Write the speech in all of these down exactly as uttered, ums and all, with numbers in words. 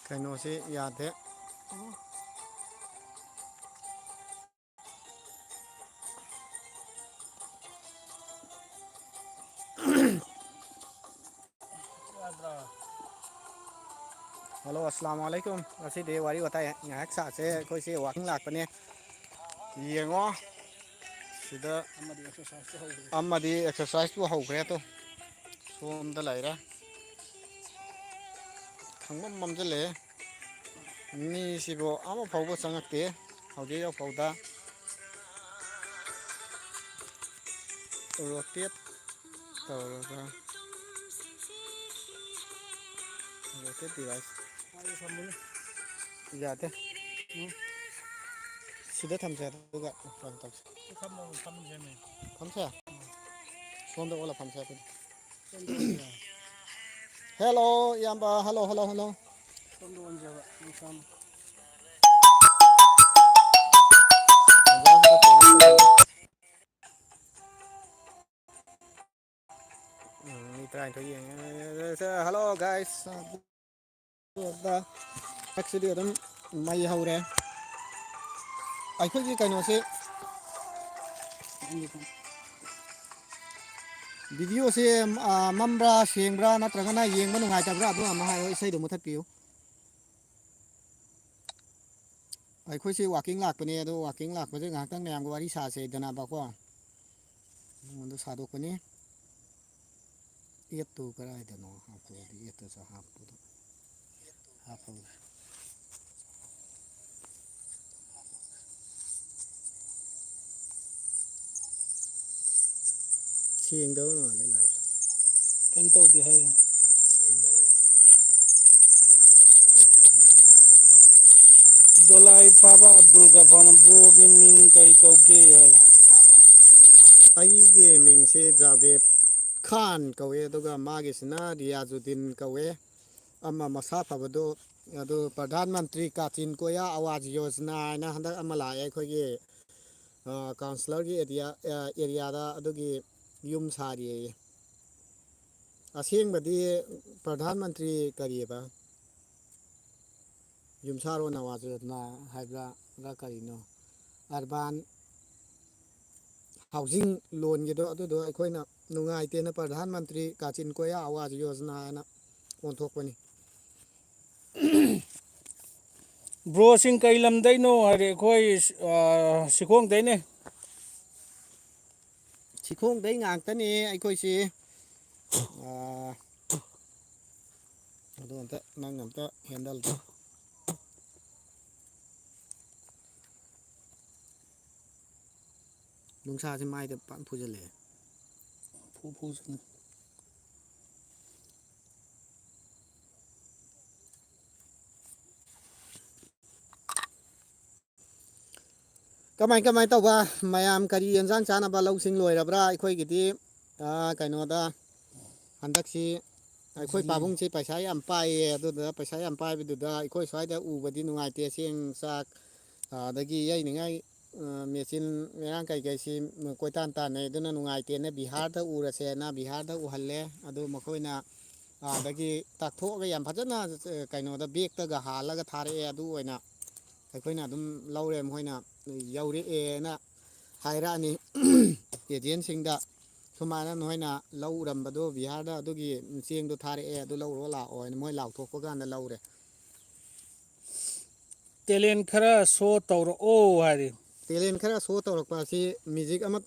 ꯀꯩꯅꯣꯁꯤ ꯌꯥꯗꯦ꯫ ꯍꯜꯂꯣ, ꯑꯁꯂꯥꯃꯨ ꯑꯂꯩꯀꯨꯝ꯫ ꯉꯁꯤꯗꯤ ꯋꯥꯔꯤ ꯋꯥꯇꯥꯏ ꯉꯥꯏꯍꯥꯛ ꯁꯥꯁꯦ꯫ ꯑꯩꯈꯣꯏꯁꯤ ꯋꯥꯀꯤꯡ ꯂꯥꯛꯄꯅꯦ꯫ ꯌꯦꯡꯉꯣ, ꯁꯤꯗ ꯑꯃꯗꯤ ꯑꯦꯛꯁꯔꯁꯥꯏꯁꯄꯨ ꯍꯧꯈ꯭ꯔꯦ꯫ ꯑꯃꯗꯤ ꯑꯦꯛꯁꯔꯁꯥꯏꯁꯄꯨ ꯍꯧꯈ꯭ꯔꯦ꯫ ꯑꯗꯣ ꯁꯣꯝꯗ ꯂꯩꯔꯦ꯫ ꯈꯪꯃꯝ ꯃꯝꯁꯤꯜꯂꯛꯑꯦ꯫ ꯃꯤꯁꯤꯕꯨ ꯑꯃ ꯐꯥꯎꯕ ꯆꯪꯉꯛꯇꯦ ꯍꯧꯖꯤꯛ ꯌꯧꯐꯥꯎꯗ꯫ ꯔꯣꯇꯦꯠ ꯇꯧꯔꯒ, ꯔꯣꯇꯦꯠ ꯗꯤꯚꯥꯏꯁ꯫ ꯌꯥꯗꯦ꯫ ꯎꯝ꯫ ꯁꯤꯗ ꯊꯝꯁꯦ, ꯑꯗꯨꯒ ꯀꯩꯅꯣ ꯇꯧꯁꯦ꯫ ꯁꯤ ꯊꯝꯃꯣ, ꯊꯝꯁꯦꯃꯦ꯫ ꯊꯝꯁꯦ? ꯎꯝ꯫ ꯁꯣꯝꯗ ꯑꯣꯜꯂ ꯊꯝꯁꯦ ꯑꯗꯨꯗꯤ꯫ ꯁꯣꯝꯗ ꯑꯣꯜꯂ꯫ ꯍꯦꯜꯂꯣ, ꯏꯌꯥꯝꯕ꯫ Hello, hello, hello. ꯁꯣꯝꯗ ꯑꯣꯟꯁꯦꯕ, ꯅꯨꯡꯁꯥ꯫ ꯎꯝ, ꯃꯤ ꯇꯔꯥꯅꯤꯊꯣꯏ ꯌꯦꯡꯉꯦ꯫ Hello, guys. ꯁꯤꯗꯤ ꯑꯗꯨꯝ ꯃꯩ ꯍꯧꯔꯦ꯫ ꯑꯩꯈꯣꯏꯒꯤ ꯀꯩꯅꯣꯁꯦ, ꯚꯤꯗꯤꯑꯣꯁꯦ, ꯑ, ꯃꯝꯕ꯭ꯔꯥ, ꯁꯦꯡꯕ꯭ꯔꯥ, ꯅꯠꯇ꯭ꯔꯒꯅ ꯌꯦꯡꯕ ꯅꯨꯡꯉꯥꯏꯇꯕ꯭ꯔꯥ? ꯑꯗꯨ ꯑꯃ ꯍꯥꯏꯌꯣ, ꯏꯁꯩꯗꯣ ꯃꯨꯊꯠꯄꯤꯌꯨ꯫ ꯑꯩꯈꯣꯏꯁꯤ ꯋꯥꯀꯤꯡ ꯂꯥꯛꯄꯅꯦ, ꯑꯗꯣ ꯋꯥꯀꯤꯡ ꯂꯥꯛꯄꯁꯦ ꯉꯥꯏꯍꯥꯛꯇꯪ ꯃꯌꯥꯝꯒ ꯋꯥꯔꯤ ꯁꯥꯁꯦꯗꯅꯕꯀꯣ꯫ ꯑꯩꯉꯣꯟꯗ ꯁꯥꯗꯣꯛꯄꯅꯤ꯫ ꯑꯦꯞꯇꯨ ꯀꯗꯥꯏꯗꯅꯣ ꯍꯥꯞꯄꯗꯤ, ꯑꯦꯞꯇꯁꯨ ꯍꯥꯞꯄꯗꯣ ꯍꯥꯞꯄꯒ꯫ ꯁꯦꯡꯗꯕ ꯃꯥꯜꯂꯦ ꯂꯥꯏꯐꯁꯦ꯫ ꯀꯩꯝ ꯇꯧꯗꯦ ꯍꯥꯏꯔꯤ꯫ ꯗꯣꯂꯥꯏ ꯐꯥꯕ ꯑꯕꯗꯨꯜ ꯒꯐꯥꯔꯅ ꯕ꯭ꯔꯣꯒꯤ ꯃꯤꯡ ꯀꯩ ꯀꯧꯒꯦ ꯍꯥꯏ꯫ ꯑꯩꯒꯤ ꯃꯤꯡꯁꯦ ꯖꯥꯕꯦꯗ ꯈꯥꯟ ꯀꯧꯋꯦ, ꯑꯗꯨꯒ ꯃꯥꯒꯤꯁꯤꯅ ꯔꯤꯌꯥꯖꯨꯗꯤꯟ ꯀꯧꯋꯦ꯫ ꯑꯃ ꯃꯁꯥ ꯐꯕꯗꯣ, ꯑꯗꯨ ꯄ꯭ꯔꯙꯥꯟ ꯃꯟꯇ꯭ꯔꯤ ꯀꯥꯆꯤꯟ ꯀꯣꯌꯥ ꯑꯋꯥꯖ ꯌꯣꯖꯅꯥ ꯍꯥꯏꯅ ꯍꯟꯗꯛ ꯑꯃ ꯂꯥꯛꯑꯦ ꯑꯩꯈꯣꯏꯒꯤ, ꯑ, ꯀꯥꯎꯟꯁꯤꯂꯔꯒꯤ ꯑꯦꯔꯤꯌꯥ, ꯑ, ꯑꯦꯔꯤꯌꯥꯗ ꯑꯗꯨꯒꯤ ꯌꯨꯝ ꯁꯥꯔꯤꯌꯦ꯫ ꯑꯁꯦꯡꯕꯗꯤ ꯄ꯭ꯔꯙꯥꯟ ꯃꯟꯇ꯭ꯔꯤ ꯀꯔꯤꯑꯕ? ꯌꯨꯝꯁꯥꯔꯣꯟ ꯑꯋꯥꯖ ꯌꯣꯖꯅꯥ ꯍꯥꯏꯕ꯭ꯔꯥ, ꯀꯔꯤꯅꯣ, ꯑꯔꯕꯥꯟ ꯍꯥꯎꯖꯤꯡ ꯂꯣꯟꯒꯤꯗꯣ, ꯑꯗꯨꯗꯣ ꯑꯩꯈꯣꯏꯅ ꯅꯨꯡꯉꯥꯏꯇꯦꯅ ꯄ꯭ꯔꯙꯥꯟ ꯃꯟꯇ꯭ꯔꯤ ꯀꯥꯆꯤꯟ ꯀꯣꯌꯥ ꯑꯋꯥꯖ ꯌꯣꯖꯅꯥ ꯍꯥꯏꯅ ꯑꯣꯟꯊꯣꯛꯄꯅꯤ꯫ ꯕ꯭ꯔꯣꯁꯤꯡ ꯀꯩ ꯂꯝꯗꯩꯅꯣ ꯍꯥꯏꯔꯦ, ꯑꯩꯈꯣꯏ, ꯑ, ꯁꯤꯈꯣꯡꯗꯩꯅꯦ꯫ ꯁꯤꯈꯣꯡꯗꯩ ꯉꯥꯛꯇꯅꯦ ꯑꯩꯈꯣꯏꯁꯤ꯫ ꯑ, ꯑꯗꯨ ꯑꯝꯇ, ꯅꯪ ꯑꯝꯇ ꯍꯦꯟꯗꯜꯗꯣ꯫ ꯅꯨꯡꯁꯥꯁꯦ ꯃꯥꯏꯗ ꯄꯥꯛ ꯐꯨꯖꯜꯂꯛꯑꯦ꯫ ꯐꯨ ꯐꯨꯁꯅꯨ꯫ ꯀꯃꯥꯏ ꯀꯃꯥꯏ ꯇꯧꯕ? ꯃꯌꯥꯝ ꯀꯔꯤ ꯌꯦꯟꯁꯥꯡ ꯆꯥꯅꯕ? ꯂꯧꯁꯤꯡ ꯂꯣꯏꯔꯕ꯭ꯔꯥ? ꯑꯩꯈꯣꯏꯒꯤꯗꯤ, ꯑ, ꯀꯩꯅꯣꯗ, ꯍꯟꯗꯛꯁꯤ ꯑꯩꯈꯣꯏ ꯄꯥꯕꯨꯡꯁꯤ ꯄꯩꯁꯥ ꯌꯥꯝ ꯄꯥꯏꯌꯦ꯫ ꯑꯗꯨꯗ ꯄꯩꯁꯥ ꯌꯥꯝ ꯄꯥꯏꯕꯗꯨꯗ ꯑꯩꯈꯣꯏ ꯁ꯭ꯋꯥꯏꯗ ꯎꯕꯗꯤ ꯅꯨꯡꯉꯥꯏꯇꯦ꯫ ꯆꯦꯡ, ꯆꯥꯛ, ꯑꯗꯒꯤ ꯌꯩꯅꯤꯡꯉꯥꯏ, ꯑ, ꯃꯦꯆꯤꯟ ꯃꯔꯥꯡ ꯀꯩꯀꯩꯁꯤ ꯀꯣꯏꯇꯥꯟ ꯇꯥꯟꯅꯩ꯫ ꯑꯗꯨꯅ ꯅꯨꯡꯉꯥꯏꯇꯦꯅ ꯕꯤꯍꯥꯔꯗ ꯎꯔꯁꯦꯅ ꯕꯤꯍꯥꯔꯗ ꯎꯍꯜꯂꯦ꯫ ꯑꯗꯨ ꯃꯈꯣꯏꯅ ꯑꯥꯗꯒꯤ ꯇꯥꯛꯊꯣꯛꯑꯒ ꯌꯥꯝ ꯐꯖꯅ, ꯑ, ꯀꯩꯅꯣꯗ ꯕꯦꯛꯇꯒ ꯍꯥꯜꯂꯒ ꯊꯥꯔꯛꯑꯦ꯫ ꯑꯗꯨ ꯑꯣꯏꯅ ꯑꯩꯈꯣꯏꯅ ꯑꯗꯨꯝ ꯂꯧꯔꯦ꯫ ꯃꯈꯣꯏꯅ ꯌꯧꯔꯛꯑꯦꯅ ꯍꯥꯏꯔꯛꯑꯅꯤ ꯑꯦꯖꯦꯟꯁꯤꯡꯗ, "ꯁꯨꯃꯥꯏꯅ ꯅꯈꯣꯏꯅ ꯂꯧ ꯎꯔꯝꯕꯗꯣ ꯕꯤꯍꯥꯔꯗ ꯑꯗꯨꯒꯤ ꯆꯦꯡꯗꯣ ꯊꯥꯔꯛꯑꯦ, ꯑꯗꯨ ꯂꯧꯔꯣ ꯂꯥꯛꯑꯣ" ꯍꯥꯏꯅ ꯃꯣꯏ ꯂꯥꯎꯊꯣꯛꯄ ꯀꯥꯟꯗ ꯂꯧꯔꯦ꯫ ꯇꯦꯂꯦꯟ ꯈꯔ ꯁꯣ ꯇꯧꯔꯛꯑꯣ ꯍꯥꯏꯔꯤ꯫ ꯇꯦꯂꯦꯟ ꯈꯔ ꯁꯣ ꯇꯧꯔꯛꯄ ꯑꯁꯤ ꯃ꯭ꯌꯨꯖꯤꯛ ꯑꯃ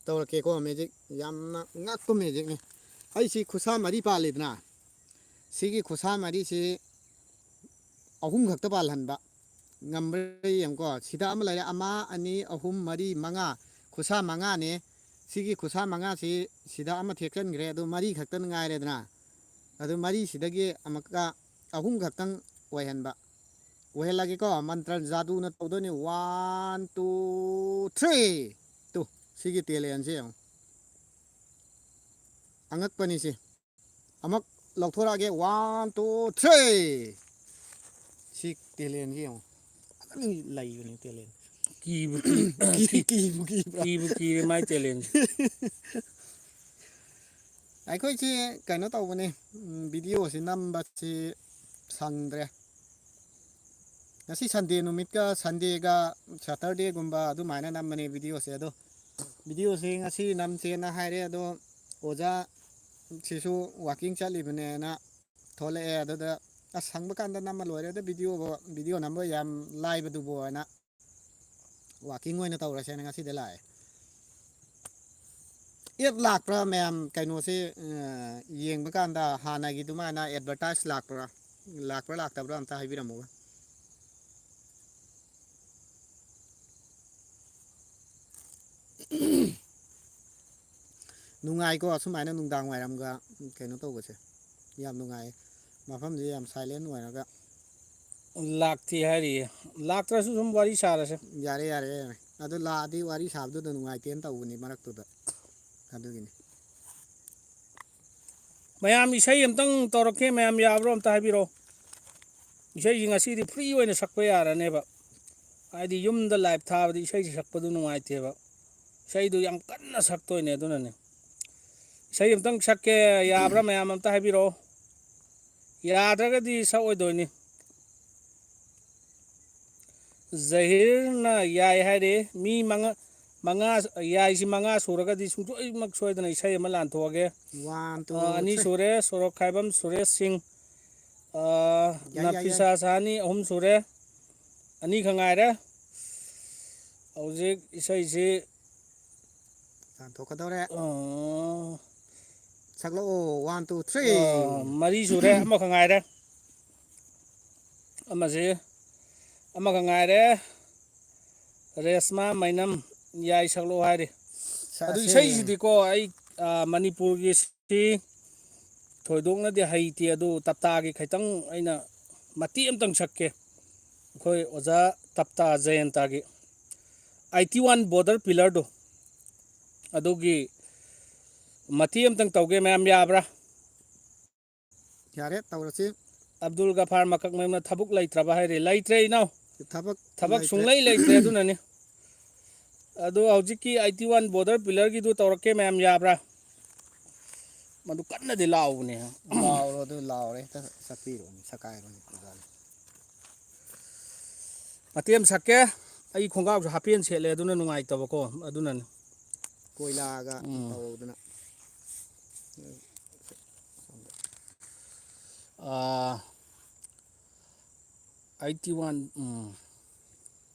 ꯇꯧꯔꯛꯀꯦꯀꯣ꯫ ꯃ꯭ꯌꯨꯖꯤꯛ ꯌꯥꯝꯅ ꯉꯛꯄ ꯃ꯭ꯌꯨꯖꯤꯛꯅꯤ꯫ ꯑꯩꯁꯤ ꯈꯨꯠꯁꯥ ꯃꯔꯤ ꯄꯥꯜꯂꯤꯗꯅ, ꯁꯤꯒꯤ ꯈꯨꯠꯁꯥ ꯃꯔꯤꯁꯤ ꯑꯍꯨꯝ ꯈꯛꯇ ꯄꯥꯜꯍꯟꯕ ꯉꯝꯕ꯭ꯔꯥ ꯌꯦꯡꯉꯨꯀꯣ꯫ ꯁꯤꯗ ꯑꯃ ꯂꯩꯔꯦ, ꯑꯃ, ꯑꯅꯤ, ꯑꯍꯨꯝ, ꯃꯔꯤ, ꯃꯉꯥ꯫ ꯈꯨꯠꯁꯥ ꯃꯉꯥꯅꯦ꯫ ꯁꯤꯒꯤ ꯈꯨꯠꯁꯥ ꯃꯉꯥꯁꯤ ꯁꯤꯗ ꯑꯃ ꯊꯦꯛꯆꯟꯈ꯭ꯔꯦ, ꯑꯗꯨ ꯃꯔꯤ ꯈꯛꯇ ꯉꯥꯏꯔꯦꯗꯅ꯫ ꯑꯗꯨ ꯃꯔꯤꯁꯤꯗꯒꯤ ꯑꯃꯨꯛꯀ ꯑꯍꯨꯝ ꯈꯛꯇꯪ ꯑꯣꯏꯍꯟꯕ꯫ ꯑꯣꯏꯍꯜꯂꯒꯦꯀꯣ, ꯃꯟꯇ꯭ꯔ ꯖꯥꯗꯨꯅ ꯇꯧꯗꯣꯏꯅꯤ꯫ One, two, three꯫ ꯇꯨ, ꯁꯤꯒꯤ ꯇꯦꯂꯦꯟꯁꯦ ꯌꯦꯡꯉꯨ꯫ ꯑꯉꯛꯄꯅꯤ ꯁꯤ꯫ ꯑꯃꯨꯛ ꯂꯧꯊꯣꯔꯛꯑꯒꯦ꯫ One, two, three꯫ ꯁꯤ ꯇꯦꯂꯦꯟꯁꯦ ꯌꯦꯡꯉꯨ꯫ ꯐꯖꯅ ꯂꯩꯕꯅꯤ ꯇꯦꯂꯦꯟ꯫ ꯀꯤꯕꯨ ꯀꯤ-, ꯀꯤ-, ꯀꯤꯕꯨ ꯀꯤꯕ꯭ꯔꯥ? ꯀꯤꯕꯨ ꯀꯤꯔꯦ ꯃꯥꯏ ꯇꯦꯂꯦꯟꯁꯦ꯫ ꯑꯩꯈꯣꯏꯁꯤ ꯀꯩꯅꯣ ꯇꯧꯕꯅꯤ, ꯎꯝ, ꯚꯤꯗꯤꯑꯣꯁꯤ ꯅꯝꯕꯁꯤ ꯁꯪꯗ꯭ꯔꯦ꯫ ꯉꯁꯤ ꯁꯟꯗꯦ ꯅꯨꯃꯤꯠꯀ ꯁꯟꯗꯦꯒ ꯁꯇꯔꯗꯦꯒꯨꯝꯕ ꯑꯗꯨꯃꯥꯏꯅ ꯅꯝꯕꯅꯦ ꯚꯤꯗꯤꯑꯣꯁꯦ꯫ ꯑꯗꯣ ꯚꯤꯗꯤꯑꯣꯁꯦ ꯉꯁꯤ ꯅꯝꯁꯦꯅ ꯍꯥꯏꯔꯦ꯫ ꯑꯗꯣ ꯑꯣꯖꯥ ꯁꯤꯁꯨ ꯋꯥꯀꯤꯡ ꯆꯠꯂꯤꯕꯅꯦꯅ ꯊꯣꯛꯂꯛꯑꯦ꯫ ꯑꯗꯨꯗ ꯑꯁ, ꯁꯪꯕ ꯀꯥꯟꯗ ꯅꯝꯃ ꯂꯣꯏꯔꯦꯗ, ꯚꯤꯗꯤꯑꯣꯕꯨ, ꯚꯤꯗꯤꯑꯣ ꯅꯝꯕ ꯌꯥꯝ ꯂꯥꯏꯕꯗꯨꯕꯨ ꯍꯥꯏꯅ ꯋꯥꯀꯤꯡ ꯑꯣꯏꯅ ꯇꯧꯔꯁꯦꯅ ꯉꯁꯤꯗꯤ ꯂꯥꯛꯑꯦ꯫ ꯑꯦꯞ ꯂꯥꯛꯄ꯭ꯔꯥ ꯃꯌꯥꯝ? ꯀꯩꯅꯣꯁꯦ, ꯑ, ꯌꯦꯡꯕ ꯀꯥꯟꯗ ꯍꯥꯟꯅꯒꯤ ꯑꯗꯨꯃꯥꯏꯅ ꯑꯦꯗꯚꯔꯇꯥꯏꯁ ꯂꯥꯛꯄ꯭ꯔꯥ? ꯂꯥꯛꯄ꯭ꯔꯥ ꯂꯥꯛꯇꯕ꯭ꯔꯥ ꯑꯝꯇ ꯍꯥꯏꯕꯤꯔꯝꯃꯨꯕ꯫ ꯅꯨꯡꯉꯥꯏꯀꯣ ꯑꯁꯨꯃꯥꯏꯅ ꯅꯨꯡꯗꯥꯡ ꯋꯥꯏꯔꯝꯒ ꯀꯩꯅꯣ ꯇꯧꯕꯁꯦ꯫ ꯌꯥꯝ ꯅꯨꯡꯉꯥꯏ꯫ ꯃꯐꯝꯁꯦ ꯌꯥꯝ ꯁꯥꯏꯂꯦꯟ ꯑꯣꯏꯔꯒ꯫ ꯂꯥꯛꯇꯦ ꯍꯥꯏꯔꯤꯌꯦ꯫ ꯂꯥꯛꯇ꯭ꯔꯁꯨ ꯁꯨꯝ ꯋꯥꯔꯤ ꯁꯥꯔꯁꯦ꯫ ꯌꯥꯔꯦ, ꯌꯥꯔꯦ, ꯌꯥꯔꯦ꯫ ꯑꯗꯨ ꯂꯥꯛꯑꯗꯤ ꯋꯥꯔꯤ ꯁꯥꯕꯗꯨꯗ ꯅꯨꯡꯉꯥꯏꯇꯦꯅ ꯇꯧꯕꯅꯤ ꯃꯔꯛꯇꯨꯗ꯫ ꯑꯗꯨꯒꯤꯅꯤ꯫ ꯃꯌꯥꯝ ꯏꯁꯩ ꯑꯝꯇꯪ ꯇꯧꯔꯛꯀꯦ, ꯃꯌꯥꯝ ꯌꯥꯕ꯭ꯔꯣ ꯑꯝꯇ ꯍꯥꯏꯕꯤꯔꯛꯑꯣ꯫ ꯏꯁꯩꯁꯤ ꯉꯁꯤꯗꯤ ꯐ꯭ꯔꯤ ꯑꯣꯏꯅ ꯁꯛꯄ ꯌꯥꯔꯅꯦꯕ꯫ ꯍꯥꯏꯗꯤ ꯌꯨꯝꯗ ꯂꯥꯏꯞ ꯊꯥꯕꯗꯤ ꯏꯁꯩꯁꯤ ꯁꯛꯄꯗꯨ ꯅꯨꯡꯉꯥꯏꯇꯦꯕ꯫ ꯏꯁꯩꯗꯨ ꯌꯥꯝ ꯀꯟꯅ ꯁꯛꯇꯣꯏꯅꯦ, ꯑꯗꯨꯅꯅꯦ꯫ ꯏꯁꯩ ꯑꯝꯇꯪ ꯁꯛꯀꯦ ꯌꯥꯕ꯭ꯔꯥ, ꯃꯌꯥꯝ ꯑꯝꯇ ꯍꯥꯏꯕꯤꯔꯛꯑꯣ꯫ ꯌꯥꯗ꯭ꯔꯒꯗꯤ ꯁꯛꯑꯣꯏꯗꯣꯏꯅꯤ꯫ ꯖꯍꯤꯔꯅ ꯌꯥꯏ ꯍꯥꯏꯔꯦ꯫ ꯃꯤ ꯃꯉꯥ, ꯃꯉꯥ ꯌꯥꯏꯁꯤ ꯃꯉꯥ ꯁꯨꯔꯒꯗꯤ ꯁꯨꯡꯁꯣꯏꯃꯛ ꯁꯣꯏꯗꯅ ꯏꯁꯩ ꯑꯃ ꯂꯥꯟꯊꯣꯛꯑꯒꯦ꯫ One, two, ꯑ, ꯑꯅꯤ three꯫ ꯁꯨꯔꯦ, ꯁꯣꯔꯣꯛ ꯈꯥꯏꯕꯝ ꯁꯨꯔꯦꯁ ꯁꯤꯡ꯫ ꯑ, ꯌꯥꯏ, ꯌꯥꯏ, ꯌꯥꯏ꯫ ꯅꯐꯤꯁꯥ ꯁꯍꯥꯅꯤ ꯑꯍꯨꯝ ꯁꯨꯔꯦ꯫ ꯑꯅꯤꯈꯛ ꯉꯥꯏꯔꯦ꯫ ꯍꯧꯖꯤꯛ ꯏꯁꯩꯁꯤ ꯂꯥꯟꯊꯣꯛꯀꯗꯧꯔꯦ꯫ ꯑ, ꯁꯛꯂꯛꯑꯣ, one, two, three꯫ ꯑ, ꯃꯔꯤ ꯁꯨꯔꯦ, ꯑꯃꯈꯛ ꯉꯥꯏꯔꯦ꯫ ꯑꯃꯁꯤ ꯑꯃꯈꯛ ꯉꯥꯏꯔꯦ꯫ ꯔꯦꯁꯃꯥ ꯃꯩꯅꯝ ꯌꯥꯏ ꯁꯛꯂꯛꯑꯣ ꯍꯥꯏꯔꯤ꯫ ꯁꯛꯑꯁꯦ꯫ ꯑꯗꯨ ꯏꯁꯩꯁꯤꯗꯤꯀꯣ ꯑꯩ, ꯑ, ꯃꯅꯤꯄꯨꯔꯒꯤ ꯁꯤ ꯊꯣꯏꯗꯣꯛꯅꯗꯤ ꯍꯩꯇꯦ, ꯑꯗꯨ ꯇꯞꯇꯥꯒꯤ ꯈꯤꯇꯪ ꯑꯩꯅ ꯃꯇꯦꯛ ꯑꯝꯇꯪ ꯁꯛꯀꯦ꯫ ꯑꯩꯈꯣꯏ ꯑꯣꯖꯥ ꯇꯞꯇꯥ ꯖꯌꯟꯇꯥꯒꯤ eighty one border pillar ꯗꯣ, ꯑꯗꯨꯒꯤ ꯃꯇꯦꯛ ꯑꯝꯇꯪ ꯇꯧꯒꯦ꯫ ꯃꯌꯥꯝ ꯌꯥꯕ꯭ꯔꯥ? ꯌꯥꯔꯦ, ꯇꯧꯔꯁꯤ꯫ ꯑꯕꯗꯨꯜ ꯒꯐꯥꯔ ꯃꯀꯛꯃꯌꯨꯝꯅ ꯊꯕꯛ ꯂꯩꯇ꯭ꯔꯕ ꯍꯥꯏꯔꯦ꯫ ꯂꯩꯇ꯭ꯔꯦ ꯏꯅꯥꯎ꯫ ꯊꯕꯛ ꯊꯕꯛ ꯂꯩꯇ꯭ꯔꯦ꯫ ꯁꯨꯡꯂꯩ ꯂꯩꯇ꯭ꯔꯦ, ꯑꯗꯨꯅꯅꯤ꯫ ꯑꯗꯣ ꯍꯧꯖꯤꯛꯀꯤ eighty one border pillar ꯒꯤꯗꯨ ꯇꯧꯔꯛꯀꯦ, ꯃꯌꯥꯝ ꯌꯥꯕ꯭ꯔꯥ? ꯃꯗꯨ ꯀꯟꯅꯗꯤ ꯂꯥꯎꯕꯅꯦ꯫ ꯂꯥꯎꯔꯣ, ꯑꯗꯨ ꯂꯥꯎꯔꯦ, ꯍꯦꯛꯇ ꯁꯛꯄꯤꯔꯣꯅꯦ, ꯁꯛꯀꯥꯏꯔꯣꯅꯦ꯫ ꯃꯇꯦꯛ ꯑꯃ ꯁꯛꯀꯦ꯫ ꯑꯩ ꯈꯣꯡꯒ꯭ꯔꯥꯎꯁꯨ ꯍꯥꯞꯄꯦꯟ ꯁꯦꯠꯂꯦ, ꯑꯗꯨꯅ ꯅꯨꯡꯉꯥꯏꯇꯕꯀꯣ, ꯑꯗꯨꯅꯅꯤ꯫ ꯀꯣꯏꯂꯥꯒ ꯎꯝ꯫ ꯇꯧꯗꯅ꯫ ꯑꯥ, ꯑꯩꯠꯇꯤ ꯋꯥꯟ, ꯎꯝ꯫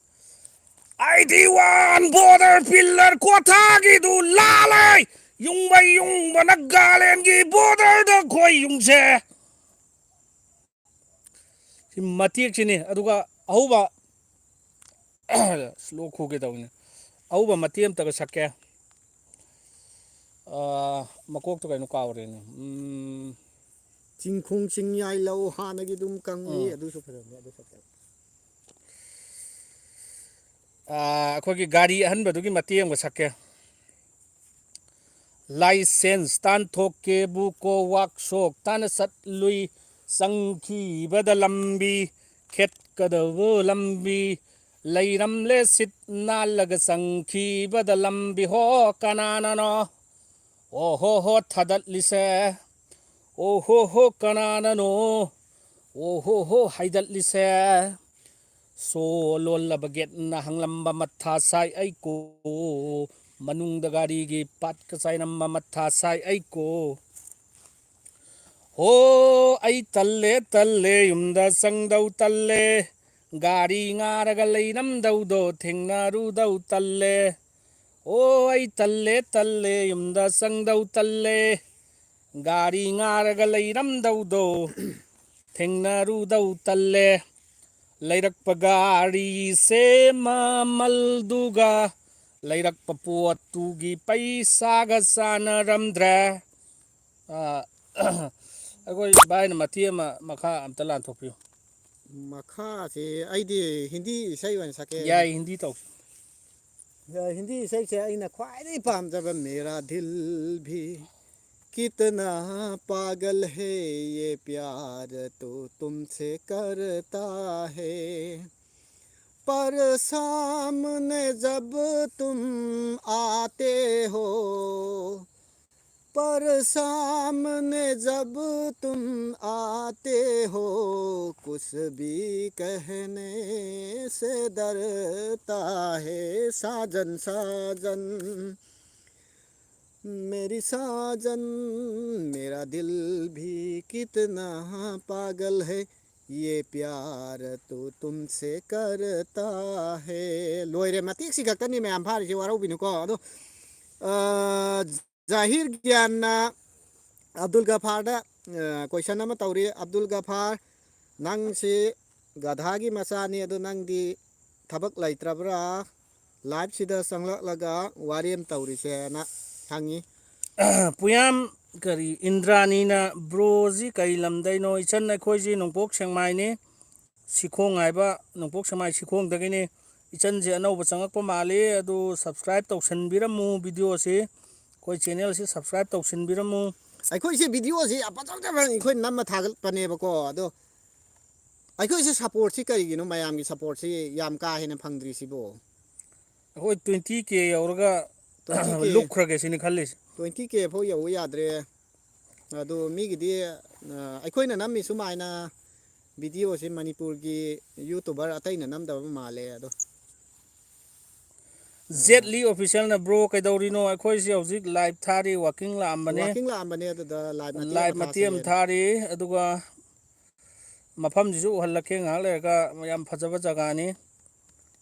ꯑꯩꯠꯇꯤ ꯋꯥꯟ border pillar ꯀ꯭ꯋꯥꯊꯥꯒꯤꯗꯨ ꯂꯥꯜꯂꯦ꯫ ꯌꯨꯡꯕ ꯌꯨꯡꯕ ꯅꯥꯒꯥꯂꯦꯟꯒꯤ borderꯗ ꯈꯣꯏ ꯌꯨꯡꯁꯦ꯫ ꯁꯤ ꯃꯇꯦꯛꯁꯤꯅꯤ꯫ ꯑꯗꯨꯒ ꯑꯍꯧꯕ slow ꯈꯨꯒꯦ ꯇꯧꯕꯅꯤ꯫ ꯑꯍꯧꯕ ꯃꯇꯦꯛ ꯑꯃꯇꯒ ꯁꯛꯀꯦ꯫ ꯑꯥ, ꯃꯀꯣꯛꯇꯣ ꯀꯩꯅꯣ ꯀꯥꯎꯔꯦꯅꯦ꯫ ꯎꯝ꯫ ꯆꯤꯡꯈꯣꯡ ꯆꯤꯡꯌꯥꯏ ꯂꯧ ꯍꯥꯟꯅꯒꯤ ꯑꯗꯨꯝ ꯀꯪꯂꯤ꯫ ꯎꯝ꯫ ꯑꯗꯨꯁꯨ ꯐꯖꯕꯅꯦ, ꯑꯗꯨ ꯁꯛꯄ꯫ ꯑꯥ, ꯑꯩꯈꯣꯏꯒꯤ ꯒꯥꯔꯤ ꯑꯍꯟꯕꯗꯨꯒꯤ ꯃꯇꯦꯛ ꯑꯃꯒ ꯁꯛꯀꯦ꯫ License ꯇꯥꯟꯊꯣꯛꯀꯦꯕꯨ ꯀꯣ ꯋꯥꯛꯁꯣꯞ ꯇꯥꯟꯅ ꯆꯠꯂꯨꯏ꯫ ꯆꯪꯈꯤꯕꯗ ꯂꯝꯕꯤ ꯈꯦꯠꯀꯗꯕ ꯂꯝꯕꯤ ꯂꯩꯔꯝꯂꯦ꯫ ꯁꯤꯠ ꯅꯥꯜꯂꯒ ꯆꯪꯈꯤꯕꯗ ꯂꯝꯕꯤ ꯍꯣ ꯀꯅꯥꯅꯅꯣ? ꯑꯣ ꯍꯣ ꯍꯣ ꯊꯥꯗꯠꯂꯤꯁꯦ꯫ ꯑꯣ ꯍꯣ ꯍꯣ ꯀꯅꯥꯅꯅꯣ? ꯑꯣ ꯍꯣ ꯍꯣ ꯍꯥꯏꯗꯠꯂꯤꯁꯦ꯫ ꯁꯣ ꯂꯣꯜꯂꯕ ꯒꯦꯠꯅ ꯍꯪꯂꯝꯕ ꯃꯊꯥ ꯁꯥꯏ ꯑꯩꯀꯣ꯫ ꯃꯅꯨꯡꯗ ꯒꯥꯔꯤꯒꯤ ꯄꯥꯠꯀ ꯆꯥꯏꯔꯝꯕ ꯃꯊꯥ ꯁꯥꯏ ꯑꯩꯀꯣ꯫ ꯍꯣ ꯑꯩ ꯇꯜꯂꯦ, ꯇꯜꯂꯦ, ꯌꯨꯝꯗ ꯆꯪꯗꯧ ꯇꯜꯂꯦ꯫ ꯒꯥꯔꯤ ꯉꯥꯔꯒ ꯂꯩꯔꯝꯗꯧꯗꯣ ꯊꯦꯡꯅꯔꯨꯗꯧ ꯇꯜꯂꯦ꯫ ꯑꯣ ꯑꯩ ꯇꯜꯂꯦ, ꯇꯜꯂꯦ, ꯌꯨꯝꯗ ꯆꯪꯗꯧ ꯇꯜꯂꯦ꯫ ꯒꯥꯔꯤ ꯉꯥꯔꯒ ꯂꯩꯔꯝꯗꯧꯗꯣ ꯊꯦꯡꯅꯔꯨꯗꯧ ꯇꯜꯂꯦ꯫ ꯂꯩꯔꯛꯄ ꯒꯥꯔꯤꯁꯦ ꯃꯃꯜꯗꯨꯒ ꯂꯩꯔꯛꯄ ꯄꯣꯠꯇꯨꯒꯤ ꯄꯩꯁꯥꯒ ꯆꯥꯟꯅꯔꯝꯗ꯭ꯔꯦ꯫ ꯑꯥ, ꯑꯩꯈꯣꯏ ꯚꯥꯏꯅ ꯃꯇꯦꯛ ꯑꯃ ꯃꯈꯥ ꯑꯝꯇ ꯂꯥꯟꯊꯣꯛꯄꯤꯌꯨ꯫ ꯃꯈꯥꯁꯦ ꯑꯩꯗꯤ ꯍꯤꯟꯗꯤ ꯏꯁꯩ ꯑꯣꯏꯅ ꯁꯛꯀꯦ꯫ ꯌꯥꯏ, ꯍꯤꯟꯗꯤ ꯇꯧꯁꯤ꯫ ꯍꯤꯟꯗꯤ ꯏꯁꯩꯁꯦ ꯑꯩꯅ ꯈ꯭ꯋꯥꯏꯗꯒꯤ ꯄꯥꯝꯖꯕ, मेरा दिल भी कितना पागल है, ये प्यार तो तुमसे करता है। पर सामने जब तुम आते हो, पर सामने जब तुम आते हो, कुछ भी कहने से डरता है साजन, साजन। मेरी साजन, मेरा दिल भी कितना पागल है, ये प्यार तो तुमसे करता है. ꯂꯣꯏꯔꯦ, ꯃꯇꯦꯛꯁꯤ ꯈꯛꯇꯅꯤ ꯃꯌꯥꯝ ꯐꯥꯔꯤꯁꯦ, ꯋꯥꯔꯧꯕꯤꯅꯨꯀꯣ. ꯑꯗꯣ, ꯑ, ꯖꯥꯍꯤꯔ ꯒ꯭ꯌꯥꯟꯅ ꯑꯕꯗꯨꯜ ꯒꯐꯥꯔꯗ, ꯑ, question ꯑꯃ ꯇꯧꯔꯤ. ꯑꯕꯗꯨꯜ ꯒꯐꯥꯔ, ꯅꯪꯁꯤ ꯒꯙꯥꯒꯤ ꯃꯆꯥꯅꯤ, ꯑꯗꯨ ꯅꯪꯗꯤ ꯊꯕꯛ ꯂꯩꯇ꯭ꯔꯕ꯭ꯔꯥ? Live ꯁꯤꯗ ꯆꯪꯂꯛꯂꯒ ꯋꯥꯔꯤ ꯑꯃ ꯇꯧꯔꯤꯁꯦꯅ ꯍꯪꯉꯤ. ꯄꯨꯌꯥꯝ ꯀꯔꯤ ꯏꯟꯗ꯭ꯔꯥꯅꯤꯅ, "ꯕ꯭ꯔꯣꯁꯤ ꯀꯔꯤ ꯂꯝꯗꯩꯅꯣ?" ꯏꯆꯟ, ꯑꯩꯈꯣꯏꯁꯤ ꯅꯣꯡꯄꯣꯛ ꯁꯦꯛꯃꯥꯏꯅꯤ, ꯁꯤꯈꯣꯡ ꯍꯥꯏꯕ ꯅꯣꯡꯄꯣꯛ ꯁꯦꯛꯃꯥꯏ ꯁꯤꯈꯣꯡꯗꯒꯤꯅꯤ. ꯏꯆꯟꯁꯦ ꯑꯅꯧꯕ ꯆꯪꯉꯛꯄ ꯃꯥꯜꯂꯤ, ꯑꯗꯨ subscribe ꯇꯧꯁꯟꯕꯤꯔꯝꯃꯨ videoꯁꯤ, ꯑꯩꯈꯣꯏ channelꯁꯤ subscribe ꯇꯧꯁꯟꯕꯤꯔꯝꯃꯨ. ꯑꯩꯈꯣꯏꯁꯦ videoꯁꯤ ꯌꯥꯝ ꯐꯖ ꯐꯖꯕ ꯑꯩꯈꯣꯏ ꯅꯝꯃ ꯊꯥꯒꯠꯄꯅꯦꯕꯀꯣ, ꯑꯗꯣ ꯑꯩꯈꯣꯏꯁꯦ supportꯁꯤ ꯀꯔꯤꯒꯤꯅꯣ ꯃꯌꯥꯝꯒꯤ supportꯁꯤ ꯌꯥꯝ ꯀꯥ ꯍꯦꯟꯅ ꯐꯪꯗ꯭ꯔꯤꯁꯤꯕꯣ? ꯑꯩꯈꯣꯏ twenty K ꯌꯧꯔꯒ twenty K. ꯂꯨꯞꯈ꯭ꯔꯒꯦ ꯁꯤꯅꯤ ꯈꯜꯂꯤꯁꯦ. Twenty K ꯐꯥꯎ ꯌꯧꯕ ꯌꯥꯗ꯭ꯔꯦ. ꯑꯗꯨ ꯃꯤꯒꯤꯗꯤ, ꯑ, ꯑꯩꯈꯣꯏꯅ ꯅꯝꯃꯤ ꯁꯨꯃꯥꯏꯅ videoꯁꯤ ꯃꯅꯤꯄꯨꯔꯒꯤ YouTuber ꯑꯇꯩꯅ ꯅꯝꯗꯕ ꯃꯥꯜꯂꯦ ꯑꯗꯣ. ꯖꯦꯠ ꯂꯤ Officialꯅ, "Bro ꯀꯩꯗꯧꯔꯤꯅꯣ?" ꯑꯩꯈꯣꯏꯁꯤ ꯍꯧꯖꯤꯛ live ꯊꯥꯔꯤ, walking ꯂꯥꯛꯑꯝꯕꯅꯦ. Walking ꯂꯥꯛꯑꯝꯕꯅꯦ, ꯑꯗꯨꯗ live ꯃꯇꯦꯛ live ꯑꯃ ꯃꯇꯦꯛ ꯑꯃ ꯊꯥꯁꯦꯅ. ꯊꯥꯔꯤ, ꯑꯗꯨꯒ ꯃꯐꯝꯁꯤꯁꯨ ꯎꯍꯜꯂꯛꯀꯦ ꯉꯥꯏꯍꯥꯛ ꯂꯩꯔꯒ, ꯌꯥꯝ ꯐꯖꯕ ꯖꯒꯥꯅꯤ.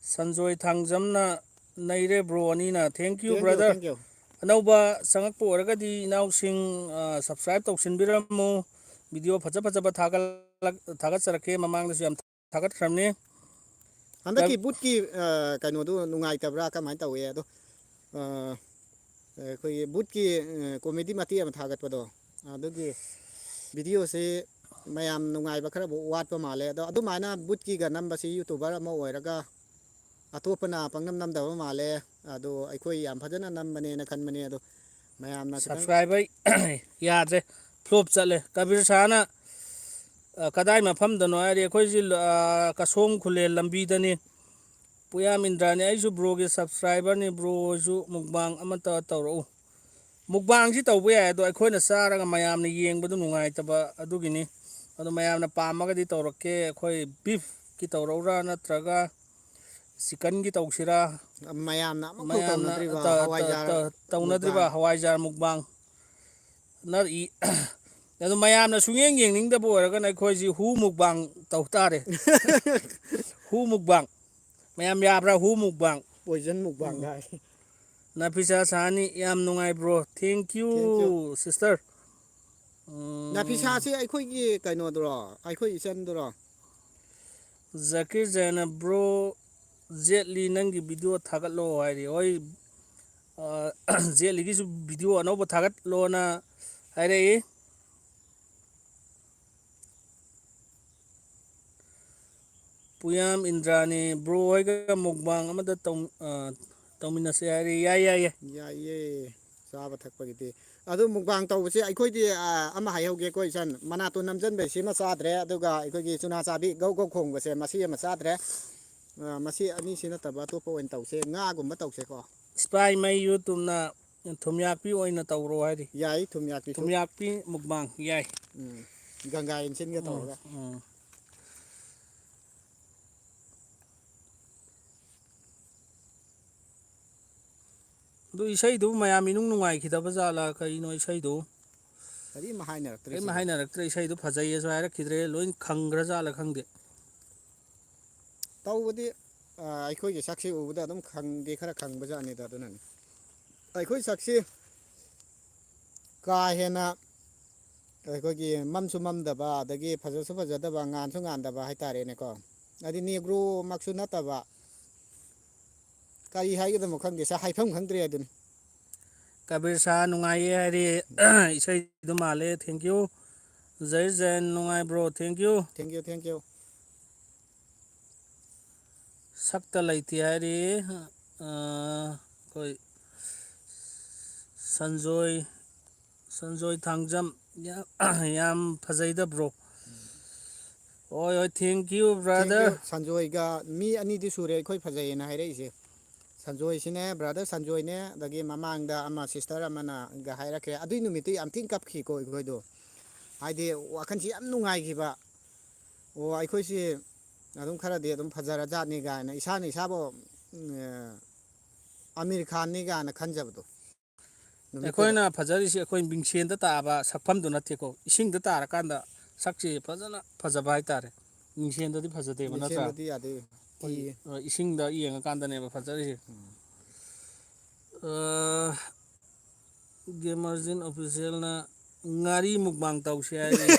ꯁꯟꯖꯣꯏ ꯊꯥꯡꯖꯝꯅ, "ꯅꯩꯔꯦ bro ꯑꯅꯤꯅ"꯫ Thank you, thank you, brother. Thank you. ꯑꯅꯧꯕ ꯆꯪꯉꯛꯄ ꯑꯣꯏꯔꯒꯗꯤ ꯏꯅꯥꯎꯁꯤꯡ, ꯑ, subscribe ꯇꯧꯁꯤꯟꯕꯤꯔꯝꯃꯨ꯫ Video ꯐꯖ ꯐꯖꯕ ꯊꯥꯒꯠꯂꯛ-, ꯊꯥꯒꯠꯆꯔꯛꯀꯦ꯫ ꯃꯃꯥꯡꯗꯁꯨ ꯌꯥꯝ ꯊꯥꯒꯠꯈ꯭ꯔꯕꯅꯤ꯫ ꯍꯟꯗꯛꯀꯤ ꯀ- ꯕꯨꯠꯀꯤ, ꯑ, ꯀꯩꯅꯣꯗꯨ ꯅꯨꯡꯉꯥꯏꯇꯕ꯭ꯔꯥ, ꯀꯃꯥꯏꯅ ꯇꯧꯏ? ꯑꯗꯣ, ꯑ, ꯑꯩꯈꯣꯏꯒꯤ ꯕꯨꯠꯀꯤ, ꯑ, comedy ꯃꯇꯦꯛ ꯑꯃ ꯊꯥꯒꯠꯄꯗꯣ, ꯑꯗꯨꯒꯤ videoꯁꯤ ꯃꯌꯥꯝ ꯅꯨꯡꯉꯥꯏꯕ ꯈꯔꯕꯨ ꯋꯥꯠꯄ ꯃꯥꯜꯂꯦ꯫ ꯑꯗꯣ ꯑꯗꯨꯃꯥꯏꯅ ꯕꯨꯠꯀꯤꯒ ꯅꯝꯕꯁꯤ YouTuber ꯑꯃ ꯑꯣꯏꯔꯒ ꯑꯇꯣꯞꯄꯅ ꯄꯪꯅꯝ ꯅꯝꯗꯕ ꯃꯥꯜꯂꯦ꯫ ꯑꯗꯣ ꯑꯩꯈꯣꯏ ꯌꯥꯝ ꯐꯖꯅ ꯅꯝꯕꯅꯦꯅ ꯈꯟꯕꯅꯦ꯫ ꯑꯗꯣ ꯃꯌꯥꯝꯅ ꯈꯤꯇꯪ subscribe ꯌꯥꯗ꯭ꯔꯦ, flop ꯆꯠꯂꯦ꯫ ꯀꯕꯤꯔ ꯁꯥꯍꯅ, ꯑ, "ꯀꯗꯥꯏ ꯃꯐꯝꯗꯅꯣ?" ꯍꯥꯏꯔꯤ꯫ ꯑꯩꯈꯣꯏꯁꯤ, ꯑ, ꯀꯁꯣꯝ ꯈꯨꯂꯦꯟ ꯂꯝꯕꯤꯗꯅꯤ꯫ ꯄꯨꯌꯥꯝ ꯏꯟꯗ꯭ꯔꯥꯅꯤ, "ꯑꯩꯁꯨ broꯒꯤ subscriberꯅꯤ, bro ꯍꯣꯏꯁꯨ mukbang ꯑꯃꯇ ꯇꯧꯔꯛꯎ"꯫ Mukbangꯁꯤ ꯇꯧꯕ ꯌꯥꯏ, ꯑꯗꯣ ꯑꯩꯈꯣꯏꯅ ꯆꯥꯔꯒ ꯃꯌꯥꯝꯅ ꯌꯦꯡꯕꯗꯨ ꯅꯨꯡꯉꯥꯏꯇꯕ ꯑꯗꯨꯒꯤꯅꯤ꯫ ꯑꯗꯣ ꯃꯌꯥꯝꯅ ꯄꯥꯝꯃꯒꯗꯤ ꯇꯧꯔꯛꯀꯦ꯫ ꯑꯩꯈꯣꯏ ꯕꯤꯐꯀꯤ ꯇꯧꯔꯛꯎꯔꯥ ꯅꯠꯇ꯭ꯔꯒ ꯆꯤꯀꯟꯒꯤ ꯇꯧꯁꯤꯔꯥ? ꯃꯌꯥꯝꯅ ꯑꯃꯐꯥꯎ ꯃꯌꯥꯝꯅ ꯇꯧꯅꯗ꯭ꯔꯤꯕ ꯇ- ꯇ- ꯍꯋꯥꯏꯖꯥꯔ ꯇ- ꯇꯧꯅꯗ꯭ꯔꯤꯕ ꯃꯨꯛꯕꯥꯡ꯫ ꯍꯋꯥꯏꯖꯥꯔ ꯃꯨꯛꯕꯥꯡ꯫ ꯅꯠ-, ꯏ-, ꯑꯗꯨ ꯃꯌꯥꯝꯅ ꯁꯨꯡꯌꯦꯡ ꯌꯦꯡꯅꯤꯡꯗꯕ ꯑꯣꯏꯔꯒꯅ ꯑꯩꯈꯣꯏꯁꯤ ꯍꯨ ꯃꯨꯛꯕꯥꯡ ꯇꯧ ꯇꯥꯔꯦ꯫ ꯍꯨ ꯃꯨꯛꯕꯥꯡ꯫ ꯃꯌꯥꯝ ꯌꯥꯕ꯭ꯔꯥ? ꯍꯨ ꯃꯨꯛꯕꯥꯡ꯫ ꯄꯣꯏꯖꯟ ꯃꯨꯛꯕꯥꯡ ꯍꯥꯏ꯫ ꯅꯥꯐꯤꯁꯥ ꯁꯍꯥꯅꯤ, ꯌꯥꯝ ꯅꯨꯡꯉꯥꯏꯕ꯭ꯔꯣ? Thank you, Thank you. Sister. ꯅꯥꯐꯤꯁꯥꯁꯤ ꯑꯩꯈꯣꯏꯒꯤ ꯀꯩꯅꯣꯗꯨꯔꯣ? ꯑꯩꯈꯣꯏ ꯏꯆꯟꯗꯨꯔꯣ? ꯖꯀꯤꯔ ꯖꯩꯅ, "Bro, ꯖꯦꯠꯂꯤ ꯅꯪꯒꯤ video ꯊꯥꯒꯠꯂꯣ" ꯍꯥꯏꯔꯤ꯫ ꯍꯣꯏ, ꯑ, ꯖꯦꯠꯂꯤꯒꯤꯁꯨ video ꯑꯅꯧꯕ ꯊꯥꯒꯠꯂꯣꯅ ꯍꯥꯏꯔꯛꯏ꯫ ꯄꯨꯌꯥꯝ ꯏꯟꯗ꯭ꯔꯥꯅꯤ, "Bro ꯍꯣꯏꯒ ꯃꯨꯛꯕꯥꯡ ꯑꯃꯗ ꯇꯧ-, ꯑ, ꯇꯧꯃꯤꯟꯅꯁꯦ" ꯍꯥꯏꯔꯤ꯫ ꯌꯥꯏ, ꯌꯥꯏ, ꯌꯥꯏ꯫ ꯌꯥꯏꯌꯦ, ꯆꯥꯕ ꯊꯛꯄꯒꯤꯗꯤ꯫ ꯑꯗꯨ ꯃꯨꯛꯕꯥꯡ ꯇꯧꯕꯁꯦ ꯑꯩꯈꯣꯏꯗꯤ, ꯑ, ꯑꯃ ꯍꯥꯏꯍꯧꯒꯦꯀꯣ ꯏꯆꯟ, ꯃꯅꯥꯇꯣꯟ ꯅꯝꯖꯟꯕꯩ ꯁꯤꯃ ꯆꯥꯗ꯭ꯔꯦ, ꯑꯗꯨꯒ ꯑꯩꯈꯣꯏꯒꯤ ꯆꯨꯅꯥ ꯆꯥꯕꯤ ꯒꯧ ꯒꯧ ꯈꯣꯡꯕꯁꯦ ꯃꯁꯤ ꯑꯃ ꯆꯥꯗ꯭ꯔꯦ꯫ ꯑ, ꯃꯁꯤ ꯑꯅꯤꯁꯤ ꯅꯠꯇꯕ ꯑꯇꯣꯞꯄ ꯑꯣꯏꯅ ꯇꯧꯁꯦ, ꯉꯥꯒꯨꯝꯕ ꯇꯧꯁꯦꯀꯣ꯫ ꯏꯁꯄꯥꯏ ꯃꯩ YouTubeꯅ ꯊꯨꯝꯌꯥꯛꯄꯤ ꯑꯣꯏꯅ ꯇꯧꯔꯣ ꯍꯥꯏꯔꯤ꯫ ꯌꯥꯏ, ꯊꯨꯝꯌꯥꯛꯄꯤꯁꯨ꯫ ꯊꯨꯝꯌꯥꯛꯄꯤ ꯃꯨꯛꯕꯥꯡ ꯌꯥꯏ꯫ ꯎꯝ, ꯒꯪꯒꯥ ꯏꯟꯁꯤꯟꯒ ꯎꯝ, ꯇꯧꯔꯒ꯫ ꯎꯝ꯫ ꯑꯗꯨ ꯏꯁꯩꯗꯨꯕꯨ ꯃꯌꯥꯝ ꯏꯅꯨꯡ ꯅꯨꯡꯉꯥꯏꯈꯤꯗꯕ ꯖꯥꯠꯂꯥ? ꯀꯩꯅꯣ ꯏꯁꯩꯗꯨ? ꯀꯔꯤꯝ ꯍꯥꯏꯅꯔꯛꯇ꯭ꯔꯦ ꯀꯔꯤꯝ ꯁꯤꯗ꯫ ꯍꯥꯏꯅꯔꯛꯇ꯭ꯔꯦ꯫ ꯏꯁꯩꯗꯨ ꯐꯖꯩꯌꯦꯁꯨ ꯍꯥꯏꯔꯛꯈꯤꯗ꯭ꯔꯦ꯫ ꯂꯣꯏ ꯈꯪꯈ꯭ꯔ ꯖꯥꯠꯂꯥ ꯈꯪꯗꯦ꯫ ꯇꯧꯕꯗꯤ, ꯑ, ꯑꯩꯈꯣꯏꯒꯤ ꯁꯛꯁꯤ ꯎꯕꯗ ꯑꯗꯨꯝ ꯈꯪꯗꯤ ꯈꯔ ꯈꯪꯕ ꯖꯥꯠꯅꯤꯗ꯫ ꯑꯗꯨꯅꯅꯤ ꯑꯩꯈꯣꯏ ꯁꯛꯁꯤ ꯀꯥ ꯍꯦꯟꯅ ꯑꯩꯈꯣꯏꯒꯤ ꯃꯝꯁꯨ ꯃꯝꯗꯕ, ꯑꯗꯒꯤ ꯐꯖꯁꯨ ꯐꯖꯗꯕ, ꯉꯥꯟꯁꯨ ꯉꯥꯟꯗꯕ ꯍꯥꯏꯇꯥꯔꯦꯅꯦꯀꯣ꯫ ꯍꯥꯏꯗꯤ ꯅꯦꯒ꯭ꯔꯣꯃꯛꯁꯨ ꯅꯠꯇꯕ, ꯀꯔꯤ ꯍꯥꯏꯒꯗꯕꯅꯣ ꯈꯪꯗꯦ, ꯁꯥ ꯍꯥꯏꯐꯝ ꯈꯪꯗ꯭ꯔꯦ ꯑꯗꯨꯅꯤ꯫ ꯀꯕꯤꯔ ꯁꯥ ꯅꯨꯡꯉꯥꯏꯌꯦ ꯍꯥꯏꯔꯤ꯫ ꯏꯁꯩꯗꯨ ꯃꯥꯜꯂꯦ꯫ Thank you꯫ ꯖꯩ ꯖꯌꯟ ꯅꯨꯡꯉꯥꯏꯕ꯭ꯔꯣ? Thank you꯫ Thank you, thank you꯫ ꯁꯛꯇ ꯂꯩꯇꯦ ꯍꯥꯏꯔꯤ꯫ ꯑ, ꯑꯩꯈꯣꯏ ꯁꯟꯖꯣꯏ, ꯁꯟꯖꯣꯏ ꯊꯥꯡꯖꯝ, ꯌꯥ-, ꯌꯥꯝ ꯐꯖꯩꯗ bro꯫ ꯍꯣꯏ, ꯍꯣꯏ, thank you, Thank brother꯫ you꯫ ꯁꯟꯖꯣꯏꯒ ꯃꯤ ꯑꯅꯤꯗꯤ ꯁꯨꯔꯦ ꯑꯩꯈꯣꯏ ꯐꯖꯩꯌꯦꯅ ꯍꯥꯏꯔꯛꯏꯁꯦ꯫ ꯁꯟꯖꯣꯏꯁꯤꯅꯦ, brother ꯁꯟꯖꯣꯏꯅꯦ, ꯑꯗꯒꯤ ꯃꯃꯥꯡꯗ ꯑꯃ sister ꯑꯃꯅꯒ ꯍꯥꯏꯔꯛꯈ꯭ꯔꯦ꯫ ꯑꯗꯨꯏ ꯅꯨꯃꯤꯠꯇꯨ ꯌꯥꯝ ꯊꯤꯅ ꯀꯞꯈꯤꯀꯣ ꯑꯩꯈꯣꯏꯗꯣ꯫ ꯍꯥꯏꯗꯤ ꯋꯥꯈꯜꯁꯤ ꯌꯥꯝ ꯅꯨꯡꯉꯥꯏꯈꯤꯕ꯫ ꯑꯣ, ꯑꯩꯈꯣꯏꯁꯤ ꯑꯗꯨꯝ ꯈꯔꯗꯤ ꯑꯗꯨꯝ ꯐꯖꯔꯖꯥꯠꯅꯤ ꯀꯥꯏꯅ ꯏꯁꯥꯅ ꯏꯁꯥꯕꯨ, ꯎꯝ, ꯑꯃꯤꯔ ꯈꯥꯟꯅꯤ ꯀꯥꯏꯅ ꯈꯟꯖꯕꯗꯣ꯫ ꯅꯨꯃꯤꯠꯇꯨꯗ꯫ ꯑꯩꯈꯣꯏꯅ ꯐꯖꯔꯤꯁꯤ ꯑꯩꯈꯣꯏ ꯃꯤꯡꯁꯦꯟꯗ ꯇꯥꯕ ꯁꯛꯐꯝꯗꯨ ꯅꯠꯇꯦꯀꯣ, ꯏꯁꯤꯡꯗ ꯇꯥꯔꯀꯥꯟꯗ ꯁꯛꯁꯤ ꯐꯖꯅ ꯐꯖꯕ ꯍꯥꯏꯇꯥꯔꯦ꯫ ꯃꯤꯡꯁꯦꯟꯗꯗꯤ ꯐꯖꯗꯦꯕ, ꯅꯠꯇ꯭ꯔꯥ? ꯃꯤꯡꯁꯦꯟꯗꯗꯤ ꯌꯥꯗꯦ꯫ ꯍꯣꯏ, ꯊꯤꯌꯦ꯫ ꯑ, ꯏꯁꯤꯡꯗ ꯌꯦꯡꯉꯀꯥꯟꯗꯅꯦꯕ ꯐꯖꯔꯤꯁꯦ꯫ ꯎꯝ꯫ ꯑ, ꯒꯦꯃꯔꯖꯤꯟ ꯑꯣꯐꯤꯁꯦꯜꯅ ꯉꯥꯔꯤ ꯃꯨꯛꯕꯥꯡ ꯇꯧꯁꯦ ꯍꯥꯏꯔꯤ꯫ ꯌꯥꯏꯌꯦ,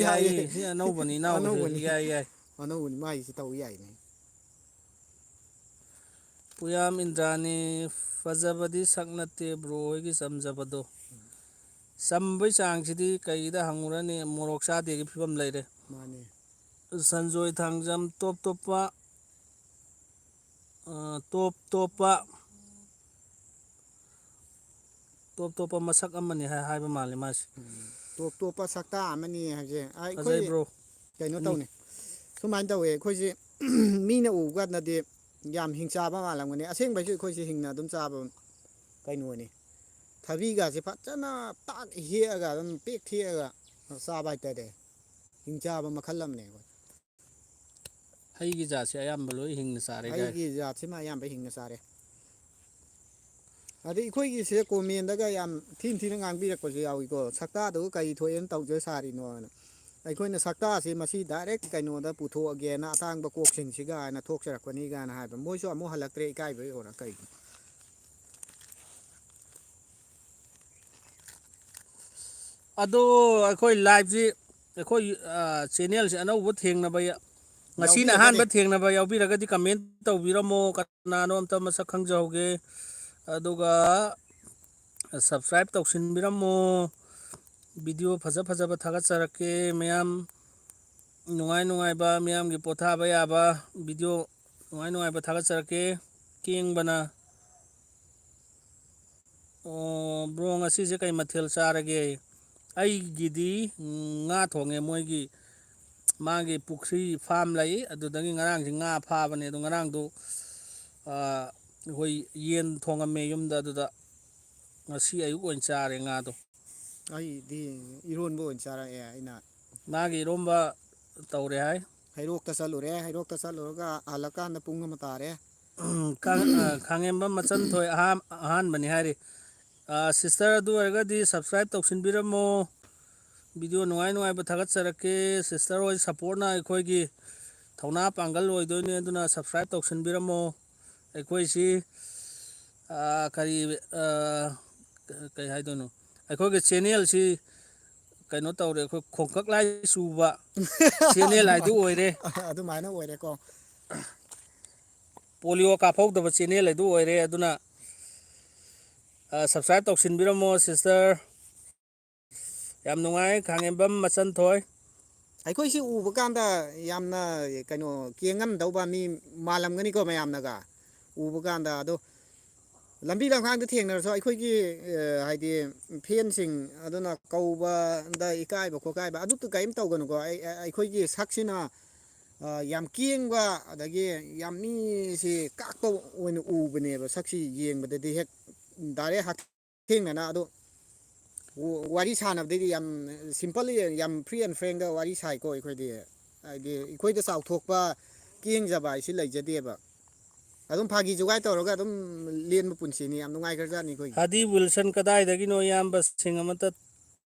ꯌꯥꯏꯌꯦ꯫ ꯁꯤ ꯑꯅꯧꯕꯅꯤ, ꯏꯅꯥꯎꯒꯤꯁꯨ꯫ ꯑꯅꯧꯕꯅꯤ꯫ ꯌꯥꯏ, ꯌꯥꯏ꯫ ꯑꯅꯧꯕꯅꯤ, ꯃꯥꯒꯤꯁꯤ ꯇꯧ ꯌꯥꯏꯅꯦ꯫ ꯄꯨꯌꯥꯝ ꯏꯟꯗ꯭ꯔꯥꯅꯤ, ꯐꯖꯕꯗꯤ ꯁꯛ ꯅꯠꯇꯦ ꯕ꯭ꯔꯣ ꯍꯣꯏꯒꯤ ꯆꯝꯖꯕꯗꯣ꯫ ꯆꯝꯕꯩ ꯆꯥꯡꯁꯤꯗꯤ ꯀꯩꯗ ꯍꯪꯉꯨꯔꯅꯤ, ꯃꯣꯔꯣꯛ ꯆꯥꯗꯦꯒꯤ ꯐꯤꯕꯝ ꯂꯩꯔꯦ꯫ ꯃꯥꯅꯦ꯫ ꯁꯟꯖꯣꯏ ꯊꯥꯡꯖꯝ, ꯇꯣꯞ ꯇꯣꯞꯄ, ꯑ, ꯇꯣꯞ ꯇꯣꯞꯄ, ꯇꯣꯞ ꯇꯣꯞꯄ ꯃꯁꯛ ꯑꯃꯅꯤ ꯍꯥꯏ-, ꯍꯥꯏꯕ ꯃꯥꯜꯂꯦ ꯃꯥꯁꯦ꯫ ꯎꯝ꯫ ꯇꯣꯞ ꯇꯣꯞꯄ ꯁꯛꯇꯥ ꯑꯃꯅꯤ ꯍꯥꯏꯁꯦ꯫ ꯑ, ꯑꯩꯈꯣꯏ ꯐꯖꯩ ꯕ꯭ꯔꯣ꯫ ꯀꯩꯅꯣ ꯎꯝ꯫ ꯇꯧꯅꯤ꯫ ꯁꯨꯃꯥꯏꯅ ꯇꯧꯋꯦ ꯑꯩꯈꯣꯏꯁꯦ, ꯃꯤꯅ ꯎꯕ ꯀꯥꯟꯗꯗꯤ ꯌꯥꯝ ꯍꯤꯡ ꯆꯥꯕ ꯃꯥꯜꯂꯝꯒꯅꯤ꯫ ꯑꯁꯦꯡꯕꯩꯁꯨ ꯑꯩꯈꯣꯏꯁꯦ ꯍꯤꯡꯅ ꯑꯗꯨꯝ ꯆꯥꯕ ꯀꯩꯅꯣꯅꯤ꯫ ꯊꯕꯤꯒꯁꯦ ꯐꯖꯅ ꯇꯥꯛ ꯍꯦꯛꯑꯒ ꯑꯗꯨꯝ ꯄꯦꯛ ꯊꯦꯛꯑꯒ ꯆꯥꯕ ꯍꯥꯏꯇꯥꯔꯦ꯫ ꯍꯤꯡ ꯆꯥꯕ ꯃꯈꯜ ꯑꯃꯅꯦ ꯑꯩꯈꯣꯏ꯫ ꯍꯩꯒꯤ ꯖꯥꯠꯁꯦ ꯑꯌꯥꯝꯕ ꯂꯣꯏ ꯍꯤꯡꯅ ꯆꯥꯔꯦ ꯀꯥꯏ꯫ ꯍꯩꯒꯤ ꯖꯥꯠꯁꯤꯃ ꯑꯌꯥꯝꯕ ꯍꯤꯡꯅ ꯆꯥꯔꯦ꯫ ꯑꯗꯩ ꯑꯩꯈꯣꯏꯒꯤꯁꯦ comment ꯗꯒ ꯌꯥꯝ ꯊꯤꯅ ꯊꯤꯅ ꯉꯥꯡꯕꯤꯔꯛꯄꯁꯨ ꯌꯥꯎꯏꯀꯣ, "ꯁꯛꯇꯥꯗꯨꯕꯨ ꯀꯔꯤ ꯊꯣꯛꯑꯦꯅ ꯇꯧꯖ ꯁꯥꯔꯤꯅꯣꯅ"꯫ ꯑꯩꯈꯣꯏꯅ ꯁꯛꯇꯥꯁꯤ ꯃꯁꯤ direct ꯀꯩꯅꯣꯗ ꯄꯨꯊꯣꯛꯑꯒꯦꯅ, ꯑꯇꯥꯡꯕ ꯀꯣꯛꯁꯤꯡꯁꯤ ꯀꯥꯏꯅ ꯊꯣꯛꯆꯔꯛꯄꯅꯤ ꯀꯥꯏꯅ ꯍꯥꯏꯕ꯫ ꯃꯣꯏꯁꯨ ꯑꯃꯨꯛ ꯍꯜꯂꯛꯇ꯭ꯔꯦ, ꯏꯀꯥꯏꯕꯩ ꯑꯣꯏꯔ ꯀꯩꯒꯤꯅꯣ? ꯑꯗꯣ ꯑꯩꯈꯣꯏ live ꯁꯤ, ꯑꯩꯈꯣꯏ, ꯑ, channel ꯁꯤ ꯑꯅꯧꯕ ꯊꯦꯡꯅꯕ ꯌꯥ-, ꯉꯁꯤꯅ ꯌꯥꯎꯕꯤꯔꯒꯗꯤ꯫ ꯑꯍꯥꯟꯕ ꯊꯦꯡꯅꯕ ꯌꯥꯎꯕꯤꯔꯒꯗꯤ comment ꯇꯧꯕꯤꯔꯝꯃꯣ, ꯀꯅꯥꯅꯣ ꯑꯝꯇ ꯃꯁꯛ ꯈꯪꯖꯍꯧꯒꯦ꯫ ꯑꯗꯨꯒ subscribe ꯇꯧꯁꯤꯟꯕꯤꯔꯝꯃꯣ꯫ Video ꯐꯖ ꯐꯖꯕ ꯊꯥꯒꯠꯆꯔꯛꯀꯦ ꯃꯌꯥꯝ꯫ ꯅꯨꯡꯉꯥꯏ ꯅꯨꯡꯉꯥꯏꯕ, ꯃꯤꯌꯥꯝꯒꯤ ꯄꯣꯊꯥꯕ ꯌꯥꯕ video ꯅꯨꯡꯉꯥꯏ ꯅꯨꯡꯉꯥꯏꯕ ꯊꯥꯒꯠꯆꯔꯛꯀꯦ꯫ ꯀꯦꯡꯕꯅ꯫ ꯑꯣ, bro, ꯉꯁꯤꯁꯦ ꯀꯩ ꯃꯊꯦꯜ ꯆꯥꯔꯒꯦ? ꯑꯩꯒꯤꯗꯤ, ꯎꯝ, ꯉꯥ ꯊꯣꯡꯉꯦ꯫ ꯃꯣꯏꯒꯤ, ꯃꯥꯒꯤ ꯄꯨꯈ꯭ꯔꯤ farm ꯂꯩ, ꯑꯗꯨꯗꯒꯤ ꯉꯔꯥꯡꯁꯦ ꯉꯥ ꯐꯥꯕꯅꯦ꯫ ꯑꯗꯣ ꯉꯔꯥꯡꯗꯣ, ꯑ, ꯑꯩꯈꯣꯏ ꯌꯦꯟ ꯊꯣꯡꯉꯝꯃꯦ ꯌꯨꯝꯗ, ꯑꯗꯨꯗ ꯉꯁꯤ ꯑꯌꯨꯛ ꯑꯣꯏꯅ ꯆꯥꯔꯦ ꯉꯥꯗꯣ꯫ ꯑꯩꯗꯤ ꯏꯔꯣꯟꯕ ꯑꯣꯏꯅ ꯆꯥꯔꯛꯑꯦ ꯑꯩꯅ꯫ ꯃꯥꯒꯤ ꯏꯔꯣꯝꯕ ꯇꯧꯔꯦ ꯍꯥꯏ꯫ ꯍꯩꯔꯣꯛꯇ ꯆꯠꯂꯨꯔꯦ, ꯍꯩꯔꯣꯛꯇ ꯆꯠꯂꯨꯔꯒ ꯍꯜꯂꯛꯀꯥꯟꯗ ꯄꯨꯡ ꯑꯃ ꯇꯥꯔꯦ꯫ ꯎꯝ, ꯈꯥꯡ-, ꯑ, ꯈꯥꯡꯉꯦꯝꯕꯝ ꯃꯆꯟꯊꯣꯏ ꯑꯍꯥꯟ-, ꯑꯍꯥꯟꯕꯅꯤ ꯍꯥꯏꯔꯤ꯫ ꯑ, sister, ꯑꯗꯨ ꯑꯣꯏꯔꯒꯗꯤ subscribe ꯇꯧꯁꯤꯟꯕꯤꯔꯝꯃꯣ꯫ Video ꯅꯨꯡꯉꯥꯏ ꯅꯨꯡꯉꯥꯏꯕ ꯊꯥꯒꯠꯆꯔꯛꯀꯦ꯫ Sister ꯍꯣꯏ supportꯅ ꯑꯩꯈꯣꯏꯒꯤ ꯊꯧꯅꯥ ꯄꯥꯡꯒꯜ ꯑꯣꯏꯗꯣꯏꯅꯦ, ꯑꯗꯨꯅ subscribe ꯇꯧꯁꯤꯟꯕꯤꯔꯝꯃꯣ꯫ ꯑꯩꯈꯣꯏꯁꯤ, ꯑ, ꯀꯔꯤ, ꯑ, ꯀꯩ ꯍꯥꯏꯗꯣꯏꯅꯣ? ꯑꯩꯈꯣꯏꯒꯤ channelꯁꯤ ꯀꯩꯅꯣ ꯇꯧꯔꯦ, ꯑꯩꯈꯣꯏ ꯈꯣꯡꯀꯛ ꯂꯥꯏ ꯆꯨꯕ channel ꯍꯥꯏꯗꯨ ꯑꯣꯏꯔꯦ꯫ ꯑꯗꯨꯃꯥꯏꯅ ꯑꯣꯏꯔꯦꯀꯣ꯫ Polio ꯀꯥꯞꯍꯧꯗꯕ channel ꯍꯥꯏꯗꯨ ꯑꯣꯏꯔꯦ꯫ ꯑꯗꯨꯅ, ꯑ, subscribe ꯇꯧꯁꯤꯟꯕꯤꯔꯝꯃꯣ, sister꯫ ꯌꯥꯝ ꯅꯨꯡꯉꯥꯏ, ꯈꯥꯡꯉꯦꯝꯕꯝ ꯃꯆꯟꯊꯣꯏ꯫ ꯑꯩꯈꯣꯏꯁꯤ ꯎꯕ ꯀꯥꯟꯗ ꯌꯥꯝꯅ ꯀꯩꯅꯣ ꯀꯦꯡꯉꯝꯗꯧꯕ ꯃꯤ ꯃꯥꯜꯂꯝꯒꯅꯤꯀꯣ ꯃꯌꯥꯝꯅꯒ ꯎꯕ ꯀꯥꯟꯗ꯫ ꯑꯗꯣ ꯂꯝꯕꯤ ꯂꯝꯈꯥꯡꯗ ꯊꯦꯡꯅꯔꯁꯨ ꯑꯩꯈꯣꯏꯒꯤ, ꯑ, ꯍꯥꯏꯗꯤ fanꯁꯤꯡ ꯑꯗꯨꯅ ꯀꯧꯕꯗ ꯏꯀꯥꯏꯕ ꯈꯣꯠꯀꯥꯏꯕ ꯑꯗꯨ ꯀꯔꯤꯝ ꯇꯧꯒꯅꯨꯀꯣ꯫ ꯑꯩ-, ꯑꯩ-, ꯑꯩꯈꯣꯏꯒꯤ ꯁꯛꯁꯤꯅ, ꯑ, ꯌꯥꯝ ꯀꯦꯡꯕ, ꯑꯗꯒꯤ ꯌꯥꯝ ꯃꯤꯁꯤ ꯀꯥꯛꯄ ꯑꯣꯏꯅ ꯎꯕꯅꯦꯕ꯫ ꯁꯛꯁꯤ ꯌꯦꯡꯕꯗꯗꯤ ꯍꯦꯛ direct ꯍꯛꯊꯦꯡꯅꯅ꯫ ꯑꯗꯣ ꯋꯥꯔꯤ ꯁꯥꯟꯅꯕꯗꯩꯗꯤ ꯌꯥꯝ simple, ꯌꯥꯝ free and frankꯇ ꯋꯥꯔꯤ ꯁꯥꯏꯀꯣ ꯑꯩꯈꯣꯏꯗꯤ꯫ ꯍꯥꯏꯗꯤ ꯑꯩꯈꯣꯏꯗ ꯆꯥꯎꯊꯣꯛꯄ, ꯀꯦꯡꯖꯕ ꯍꯥꯏꯁꯤ ꯂꯩꯖꯗꯦꯕ꯫ ꯑꯗꯨꯝ ꯐꯥꯒꯤ ꯖꯨꯒꯥꯏ ꯇꯧꯔꯒ ꯑꯗꯨꯝ ꯂꯦꯟꯕ ꯄꯨꯟꯁꯤꯅꯤ꯫ ꯌꯥꯝ ꯅꯨꯡꯉꯥꯏꯈ꯭ꯔꯖꯥꯠꯅꯤ ꯑꯩꯈꯣꯏꯒꯤ꯫ ꯍꯥꯗꯤ ꯋꯤꯜꯁꯟ ꯀꯗꯥꯏꯗꯒꯤꯅꯣ? ꯏꯌꯥꯝꯕꯁꯤꯡ ꯑꯃꯠꯇ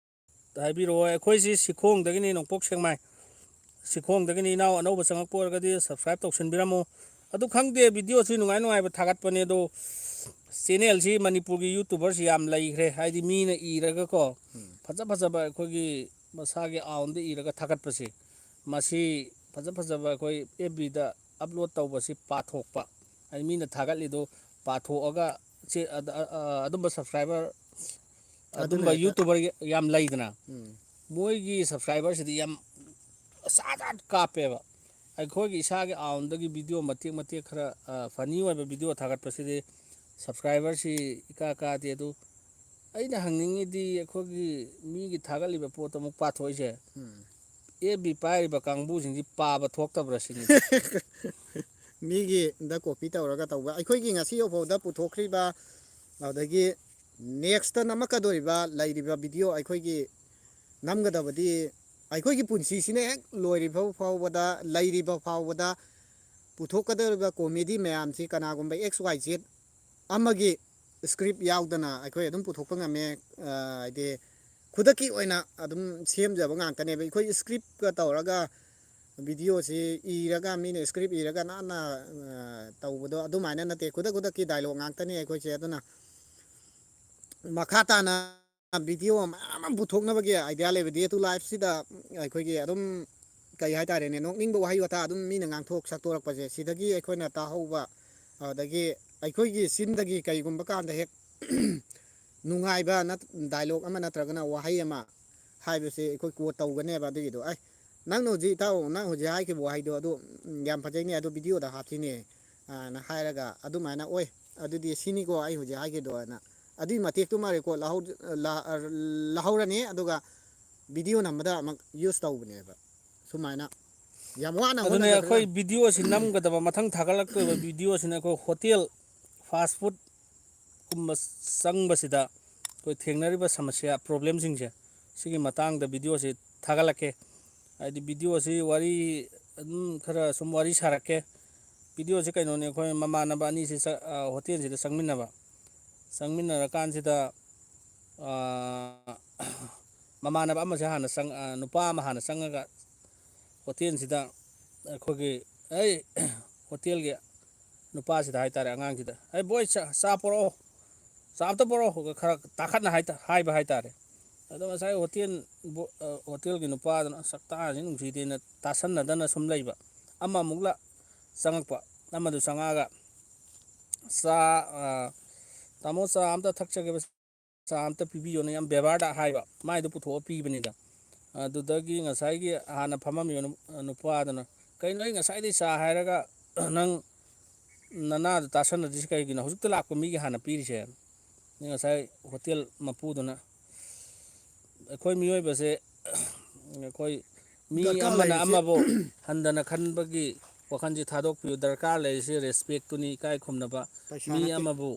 ꯍꯥꯏꯕꯤꯔꯛꯑꯣ꯫ ꯑꯩꯈꯣꯏꯁꯤ ꯁꯤꯈꯣꯡꯗꯒꯤꯅꯤ, ꯅꯣꯡꯄꯣꯛ ꯁꯦꯛꯃꯥꯏ꯫ ꯁꯤꯈꯣꯡꯗꯒꯤꯅꯤ꯫ ꯏꯅꯥꯎ ꯑꯅꯧꯕ ꯆꯪꯉꯛꯄ ꯑꯣꯏꯔꯒꯗꯤ subscribe ꯇꯧꯁꯤꯟꯕꯤꯔꯝꯃꯣ꯫ ꯑꯗꯨ ꯈꯪꯗꯦ, videoꯁꯤ ꯅꯨꯡꯉꯥꯏ ꯅꯨꯡꯉꯥꯏꯕ ꯊꯥꯒꯠꯄꯅꯦ, ꯑꯗꯣ channelꯁꯤ ꯃꯅꯤꯄꯨꯔꯒꯤ YouTuberꯁꯤ ꯌꯥꯝ ꯂꯩꯈ꯭ꯔꯦ, ꯍꯥꯏꯗꯤ ꯃꯤꯅ ꯏꯔꯒꯀꯣ, ꯐꯖ ꯐꯖꯕ ꯑꯩꯈꯣꯏꯒꯤ ꯃꯁꯥꯒꯤ ꯑꯥꯎꯟꯗ ꯏꯔꯒ ꯊꯥꯒꯠꯄꯁꯦ, ꯃꯁꯤ ꯐꯖ ꯐꯖꯕ ꯑꯩꯈꯣꯏ FBꯗ upload ꯇꯧꯕꯁꯤ ꯄꯥꯊꯣꯛꯄ, ꯍꯥꯏꯗꯤ ꯃꯤꯅ ꯊꯥꯒꯠꯂꯤꯗꯣ ꯄꯥꯊꯣꯛꯑꯒ ꯆꯦ-, ꯑ-, ꯑ-, ꯑ-, ꯑꯗꯨꯝꯕ subscriber, ꯑꯗꯨꯅ ꯑꯗꯨꯝꯕ ꯍꯦꯛꯇ YouTuber ꯌꯥꯝ ꯂꯩꯗꯅ, ꯎꯝ꯫ ꯃꯣꯏꯒꯤ subscriberꯁꯤꯗꯤ ꯌꯥꯝ ꯁꯥꯠ ꯁꯥꯠ ꯀꯥꯞꯄꯦꯕ꯫ ꯑꯩꯈꯣꯏꯒꯤ ꯏꯁꯥꯒꯤ ꯑꯥꯎꯟꯗꯒꯤ video ꯃꯇꯦꯛ ꯃꯇꯦꯛ ꯈꯔ, ꯑ, funny ꯑꯣꯏꯕ video ꯊꯥꯒꯠꯄꯁꯤꯗꯤ subscriberꯁꯤ ꯏꯀꯥ ꯀꯥꯗꯦ꯫ ꯑꯗꯨ ꯑꯩꯅ ꯍꯪꯅꯤꯡꯉꯤꯗꯤ, ꯑꯩꯈꯣꯏꯒꯤ ꯃꯤꯒꯤ ꯊꯥꯒꯠꯂꯤꯕ ꯄꯣꯠꯇꯣ ꯑꯃꯨꯛ ꯄꯥꯊꯣꯛꯏꯁꯦ, ꯎꯝ꯫ FB ꯄꯥꯏꯔꯤꯕ ꯀꯥꯡꯕꯨꯁꯤꯡꯁꯤ ꯄꯥꯕ ꯊꯣꯛꯇꯕ꯭ꯔꯥ ꯁꯤꯅꯤ꯫ ꯃꯤꯒꯤꯗ copy ꯇꯧꯔꯒ ꯇꯧꯕ꯫ ꯑꯩꯈꯣꯏꯒꯤ ꯉꯁꯤ ꯌꯧꯐꯥꯎꯗ ꯄꯨꯊꯣꯛꯈ꯭ꯔꯤꯕ, ꯑꯗꯒꯤ ꯅꯦꯛꯁꯇ ꯅꯝꯃꯛꯀꯗꯧꯔꯤꯕ ꯂꯩꯔꯤꯕ ꯚꯤꯗꯤꯑꯣ ꯑꯩꯈꯣꯏꯒꯤ ꯅꯝꯒꯗꯕꯗꯤ, ꯑꯩꯈꯣꯏꯒꯤ ꯄꯨꯟꯁꯤꯁꯤꯅ ꯍꯦꯛ ꯂꯣꯏꯔꯤꯕ ꯐꯥꯎꯕꯗ, ꯂꯩꯔꯤꯕ ꯐꯥꯎꯕꯗ ꯄꯨꯊꯣꯛꯀꯗꯧꯔꯤꯕ ꯀꯣꯃꯦꯗꯤ ꯃꯌꯥꯝꯁꯤ ꯀꯅꯥꯒꯨꯝꯕ ꯑꯦꯛꯁ ꯋꯥꯏ ꯖꯦꯠ ꯑꯃꯒꯤ ꯁ꯭ꯀ꯭ꯔꯤꯞ ꯌꯥꯎꯗꯅ ꯑꯩꯈꯣꯏ ꯑꯗꯨꯝ ꯄꯨꯊꯣꯛꯄ ꯉꯝꯃꯦ꯫ ꯑ, ꯍꯥꯏꯗꯤ ꯈꯨꯗꯛꯀꯤ ꯑꯣꯏꯅ ꯑꯗꯨꯝ ꯁꯦꯝꯖꯕ ꯉꯥꯛꯇꯅꯦꯕ꯫ ꯑꯩꯈꯣꯏ ꯁ꯭ꯀ꯭ꯔꯤꯞꯀ ꯇꯧꯔꯒ ꯚꯤꯗꯤꯑꯣꯁꯤ ꯏꯔꯒ, ꯃꯤꯅ ꯁ꯭ꯀ꯭ꯔꯤꯞ ꯏꯔꯒ ꯅꯥꯟꯅ, ꯑ, ꯇꯧꯕꯗꯣ ꯑꯗꯨꯃꯥꯏꯅ ꯅꯠꯇꯦ꯫ ꯈꯨꯗꯛ ꯈꯨꯗꯛꯀꯤ ꯗꯥꯏꯂꯣꯒ ꯉꯥꯛꯇꯅꯤ ꯑꯩꯈꯣꯏꯁꯦ꯫ ꯑꯗꯨꯅ ꯃꯈꯥ ꯇꯥꯅ ꯚꯤꯗꯤꯑꯣ ꯃꯌꯥꯝ ꯑꯃ ꯄꯨꯊꯣꯛꯅꯕꯒꯤ ꯑꯥꯏꯗꯤꯌꯥ ꯂꯩꯕ, ꯗꯦ ꯇꯨ ꯂꯥꯏꯐꯁꯤꯗ ꯑꯩꯈꯣꯏꯒꯤ ꯑꯗꯨꯝ, ꯀꯩ ꯍꯥꯏꯇꯥꯔꯦꯅꯦ, ꯅꯣꯛꯅꯤꯡꯕ ꯋꯥꯍꯩ ꯋꯥꯇꯥ ꯑꯗꯨꯝ ꯃꯤꯅ ꯉꯥꯡꯊꯣꯛ ꯁꯛꯇꯣꯔꯛꯄꯁꯦ, ꯁꯤꯗꯒꯤ ꯑꯩꯈꯣꯏꯅ ꯇꯥꯍꯧꯕ, ꯑꯗꯒꯤ ꯑꯩꯈꯣꯏꯒꯤ ꯆꯤꯟꯗꯒꯤ ꯀꯩꯒꯨꯝꯕ ꯀꯥꯟꯗ ꯍꯦꯛ ꯅꯨꯡꯉꯥꯏꯕ ꯅꯠ-, ꯗꯥꯏꯂꯣꯒ ꯑꯃ ꯅꯠꯇ꯭ꯔꯒꯅ ꯋꯥꯍꯩ ꯑꯃ ꯍꯥꯏꯕꯁꯦ ꯑꯩꯈꯣꯏ ꯀꯣꯠ ꯇꯧꯒꯅꯦꯕ꯫ ꯑꯗꯨꯒꯤꯗꯣ, "ꯑꯩ, ꯅꯪꯅ ꯍꯧꯖꯤꯛ, ꯏꯇꯥꯎ, ꯅꯪ ꯍꯧꯖꯤꯛ ꯍꯥꯏꯈꯤꯕ ꯋꯥꯍꯩꯗꯣ ꯑꯗꯨ, ꯎꯝ, ꯌꯥꯝ ꯐꯖꯩꯅꯦ, ꯑꯗꯨ ꯚꯤꯗꯤꯑꯣꯗ ꯍꯥꯞꯁꯤꯅꯦ", ꯑꯅ ꯍꯥꯏꯔꯒ, ꯑꯗꯨꯃꯥꯏꯅ, "ꯑꯣꯏ, ꯑꯗꯨꯗꯤ ꯁꯤꯅꯤꯀꯣ ꯑꯩ ꯍꯧꯖꯤꯛ ꯍꯥꯏꯈꯤꯕꯗꯣ", ꯑꯅ ꯑꯗꯨꯒꯤ ꯃꯇꯦꯛꯇꯨꯃ ꯔꯦꯀꯣꯔꯠ ꯂꯧꯍꯧ-, ꯂ-, ꯂꯧꯍꯧꯔꯅꯤ, ꯑꯗꯨꯒ ꯚꯤꯗꯤꯑꯣ ꯅꯝꯕꯗ ꯑꯃꯨꯛ ꯌꯨꯁ ꯇꯧꯕꯅꯦꯕ꯫ ꯁꯨꯃꯥꯏꯅ ꯌꯥꯝ ꯋꯥꯅ ꯑꯗꯨꯅꯦ, ꯍꯣꯠꯅꯖꯗ꯭ꯔꯒ ꯑꯩꯈꯣꯏ ꯚꯤꯗꯤꯑꯣꯁꯤ ꯅꯝꯒꯗꯕ, ꯃꯊꯪ ꯊꯥꯒꯠꯂꯛꯇꯣꯏꯕ ꯚꯤꯗꯤꯑꯣꯁꯤꯅ ꯑꯩꯈꯣꯏ ꯍꯣꯇꯦꯜ, ꯐꯥꯁ ꯐꯨꯗ ꯀꯨꯝꯕ ꯆꯪꯕꯁꯤꯗ ꯑꯩꯈꯣꯏ ꯊꯦꯡꯅꯔꯤꯕ ꯁꯃꯁ꯭ꯌꯥ, ꯄ꯭ꯔꯣꯕ꯭ꯂꯦꯝꯁꯤꯡꯁꯦ, ꯁꯤꯒꯤ ꯃꯇꯥꯡꯗ ꯚꯤꯗꯤꯑꯣꯁꯤ ꯊꯥꯒꯠꯂꯛꯀꯦ꯫ ꯍꯥꯏꯗꯤ ꯚꯤꯗꯤꯑꯣꯁꯤ ꯋꯥꯔꯤ ꯑꯗꯨꯝ ꯈꯔ ꯁꯨꯝ ꯋꯥꯔꯤ ꯁꯥꯔꯛꯀꯦ꯫ ꯚꯤꯗꯤꯑꯣꯁꯤ ꯀꯩꯅꯣꯅꯤ, ꯑꯩꯈꯣꯏ ꯃꯃꯥꯟꯅꯕ ꯑꯅꯤꯁꯤ ꯆ-, ꯑ, ꯍꯣꯇꯦꯜꯁꯤꯗ ꯆꯪꯃꯤꯟꯅꯕ꯫ ꯆꯪꯃꯤꯟꯅꯔꯀꯥꯟꯁꯤꯗ, ꯑ, ꯃꯃꯥꯟꯅꯕ ꯑꯃꯁꯦ ꯍꯥꯟꯅ ꯆꯪ-, ꯑ, ꯅꯨꯄꯥ ꯑꯃ ꯍꯥꯟꯅ ꯆꯪꯉꯒ ꯍꯣꯇꯦꯜꯁꯤꯗ ꯑꯩꯈꯣꯏꯒꯤ, ꯑꯩ, ꯍꯣꯇꯦꯜꯒꯤ ꯅꯨꯄꯥꯁꯤꯗ ꯍꯥꯏꯇꯥꯔꯦ, ꯑꯉꯥꯡꯁꯤꯗ, "ꯑꯩ ꯕꯣꯏ, ꯆꯥ, ꯆꯥ ꯄꯣꯔꯛꯑꯣ, ꯆꯥ ꯑꯝꯇ ꯄꯣꯔꯛꯑꯣ", ꯈꯔ ꯇꯥꯈꯠꯅ ꯍꯥꯏꯇ-, ꯍꯥꯏꯕ ꯍꯥꯏꯇꯥꯔꯦ꯫ ꯑꯗꯣ ꯉꯁꯥꯏ ꯍꯣꯇꯦꯜ ꯕꯣ-, ꯑ, ꯍꯣꯇꯦꯜꯒꯤ ꯅꯨꯄꯥꯗꯨꯅ, "ꯁꯛꯇꯥꯁꯤ ꯅꯨꯡꯁꯤꯗꯦꯅ" ꯇꯥꯁꯟꯅꯗꯅ ꯁꯨꯝ ꯂꯩꯕ꯫ ꯑꯃ ꯑꯃꯨꯛ ꯂꯥ-, ꯆꯪꯉꯛꯄ, ꯑꯃꯗꯨ ꯆꯪꯉꯛꯑꯒ, "ꯆꯥ, ꯑ, ꯇꯥꯃꯣ, ꯆꯥ ꯑꯝꯇ ꯊꯛꯆꯒꯦ, ꯆꯥ ꯑꯝꯇ ꯄꯤꯕꯤꯌꯣꯅ" ꯌꯥꯝ ꯕꯦꯕꯥꯔꯗ ꯍꯥꯏꯕ, ꯃꯥꯏꯗꯣ ꯄꯨꯊꯣꯛꯑ ꯄꯤꯕꯅꯤꯗ꯫ ꯑꯗꯨꯗꯒꯤ ꯉꯁꯥꯏꯒꯤ ꯍꯥꯟꯅ ꯐꯝꯃꯝꯃꯤꯕ ꯅꯨ-, ꯅꯨꯄꯥꯗꯨꯅ, "ꯀꯩꯅꯣ, ꯑꯩ ꯉꯁꯥꯏꯗꯩ ꯆꯥ ꯍꯥꯏꯔꯒ ꯅꯪ ꯅꯅꯥꯗꯣ ꯇꯥꯁꯟꯅꯗ꯭ꯔꯤꯁꯤ ꯀꯩꯒꯤꯅꯣ? ꯍꯧꯖꯤꯛꯇ ꯂꯥꯛꯄ ꯃꯤꯒꯤ ꯍꯥꯟꯅ ꯄꯤꯔꯤꯁꯦ?" ꯉꯁꯥꯏ ꯍꯣꯇꯦꯜ ꯃꯄꯨꯗꯨꯅ, ꯑꯩꯈꯣꯏ ꯃꯤꯑꯣꯏꯕꯁꯦ, ꯑꯩꯈꯣꯏ ꯃꯤ ꯗꯔꯀꯥꯔ ꯑꯃꯅ ꯂꯩꯔꯤꯁꯦ ꯑꯃꯕꯨ ꯍꯟꯊꯅ ꯈꯟꯕꯒꯤ ꯋꯥꯈꯜꯁꯤ ꯊꯥꯗꯣꯛꯄꯤꯌꯨ꯫ ꯗꯔꯀꯥꯔ ꯂꯩꯔꯤꯁꯤ ꯔꯦꯁꯄꯦꯛꯇꯨꯅꯤ, ꯏꯀꯥꯏ ꯈꯨꯝꯅꯕ꯫ ꯄꯩꯁꯥ ꯃꯤ ꯅꯠꯇꯦ꯫ ꯑꯃꯕꯨ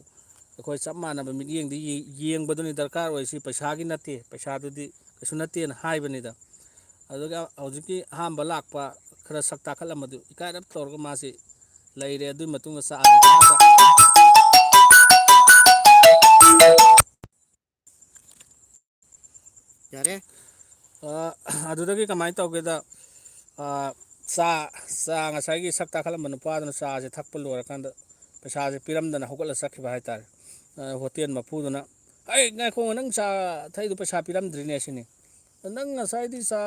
ꯑꯩꯈꯣꯏ ꯆꯞ ꯃꯥꯟꯅꯕ ꯃꯤꯠꯌꯦꯡꯗ ꯌꯦ-, ꯌꯦꯡꯕꯗꯨꯅꯤ ꯗꯔꯀꯥꯔ ꯑꯣꯏꯁꯤ, ꯄꯩꯁꯥꯒꯤ ꯅꯠꯇꯦ, ꯄꯩꯁꯥꯗꯨꯗꯤ ꯀꯩꯁꯨ ꯅꯠꯇꯦꯅ ꯍꯥꯏꯕꯅꯤꯗ꯫ ꯑꯗꯨꯒ ꯍꯧꯖꯤꯛꯀꯤ ꯑꯍꯥꯟꯕ ꯂꯥꯛꯄ ꯈꯔ ꯁꯛ ꯇꯥꯈꯠꯂꯝꯕꯗꯨ ꯏꯀꯥꯏꯔꯞ ꯇꯧꯔꯒ ꯃꯥꯁꯤ ꯂꯩꯔꯦ꯫ ꯑꯗꯨꯒꯤ ꯃꯇꯨꯡꯗ ꯆꯥ ꯌꯥꯔꯦ꯫ ꯑ, ꯑꯗꯨꯗꯒꯤ ꯀꯃꯥꯏꯅ ꯇꯧꯒꯦꯗ, ꯑ, ꯆꯥ, ꯆꯥ ꯉꯁꯥꯏꯒꯤ ꯁꯛ ꯇꯥꯈꯠꯂꯝꯕ ꯅꯨꯄꯥꯗꯨꯅ ꯆꯥꯁꯦ ꯊꯛꯄ ꯂꯣꯏꯔꯀꯥꯟꯗ ꯄꯩꯁꯥꯁꯦ ꯄꯤꯔꯝꯗꯅ ꯍꯧꯒꯠꯂ ꯆꯠꯈꯤꯕ ꯍꯥꯏꯇꯥꯔꯦ꯫ ꯑ, ꯍꯣꯇꯦꯜ ꯃꯄꯨꯗꯨꯅ, "ꯍꯩ, ꯉꯥꯏꯈꯣ, ꯅꯪ ꯆꯥ ꯊꯛꯏꯗꯣ ꯄꯩꯁꯥ ꯄꯤꯔꯝꯗ꯭ꯔꯤꯅꯦ," ꯁꯤꯅꯤ꯫ "ꯅꯪ ꯉꯁꯥꯏꯗꯤ ꯆꯥ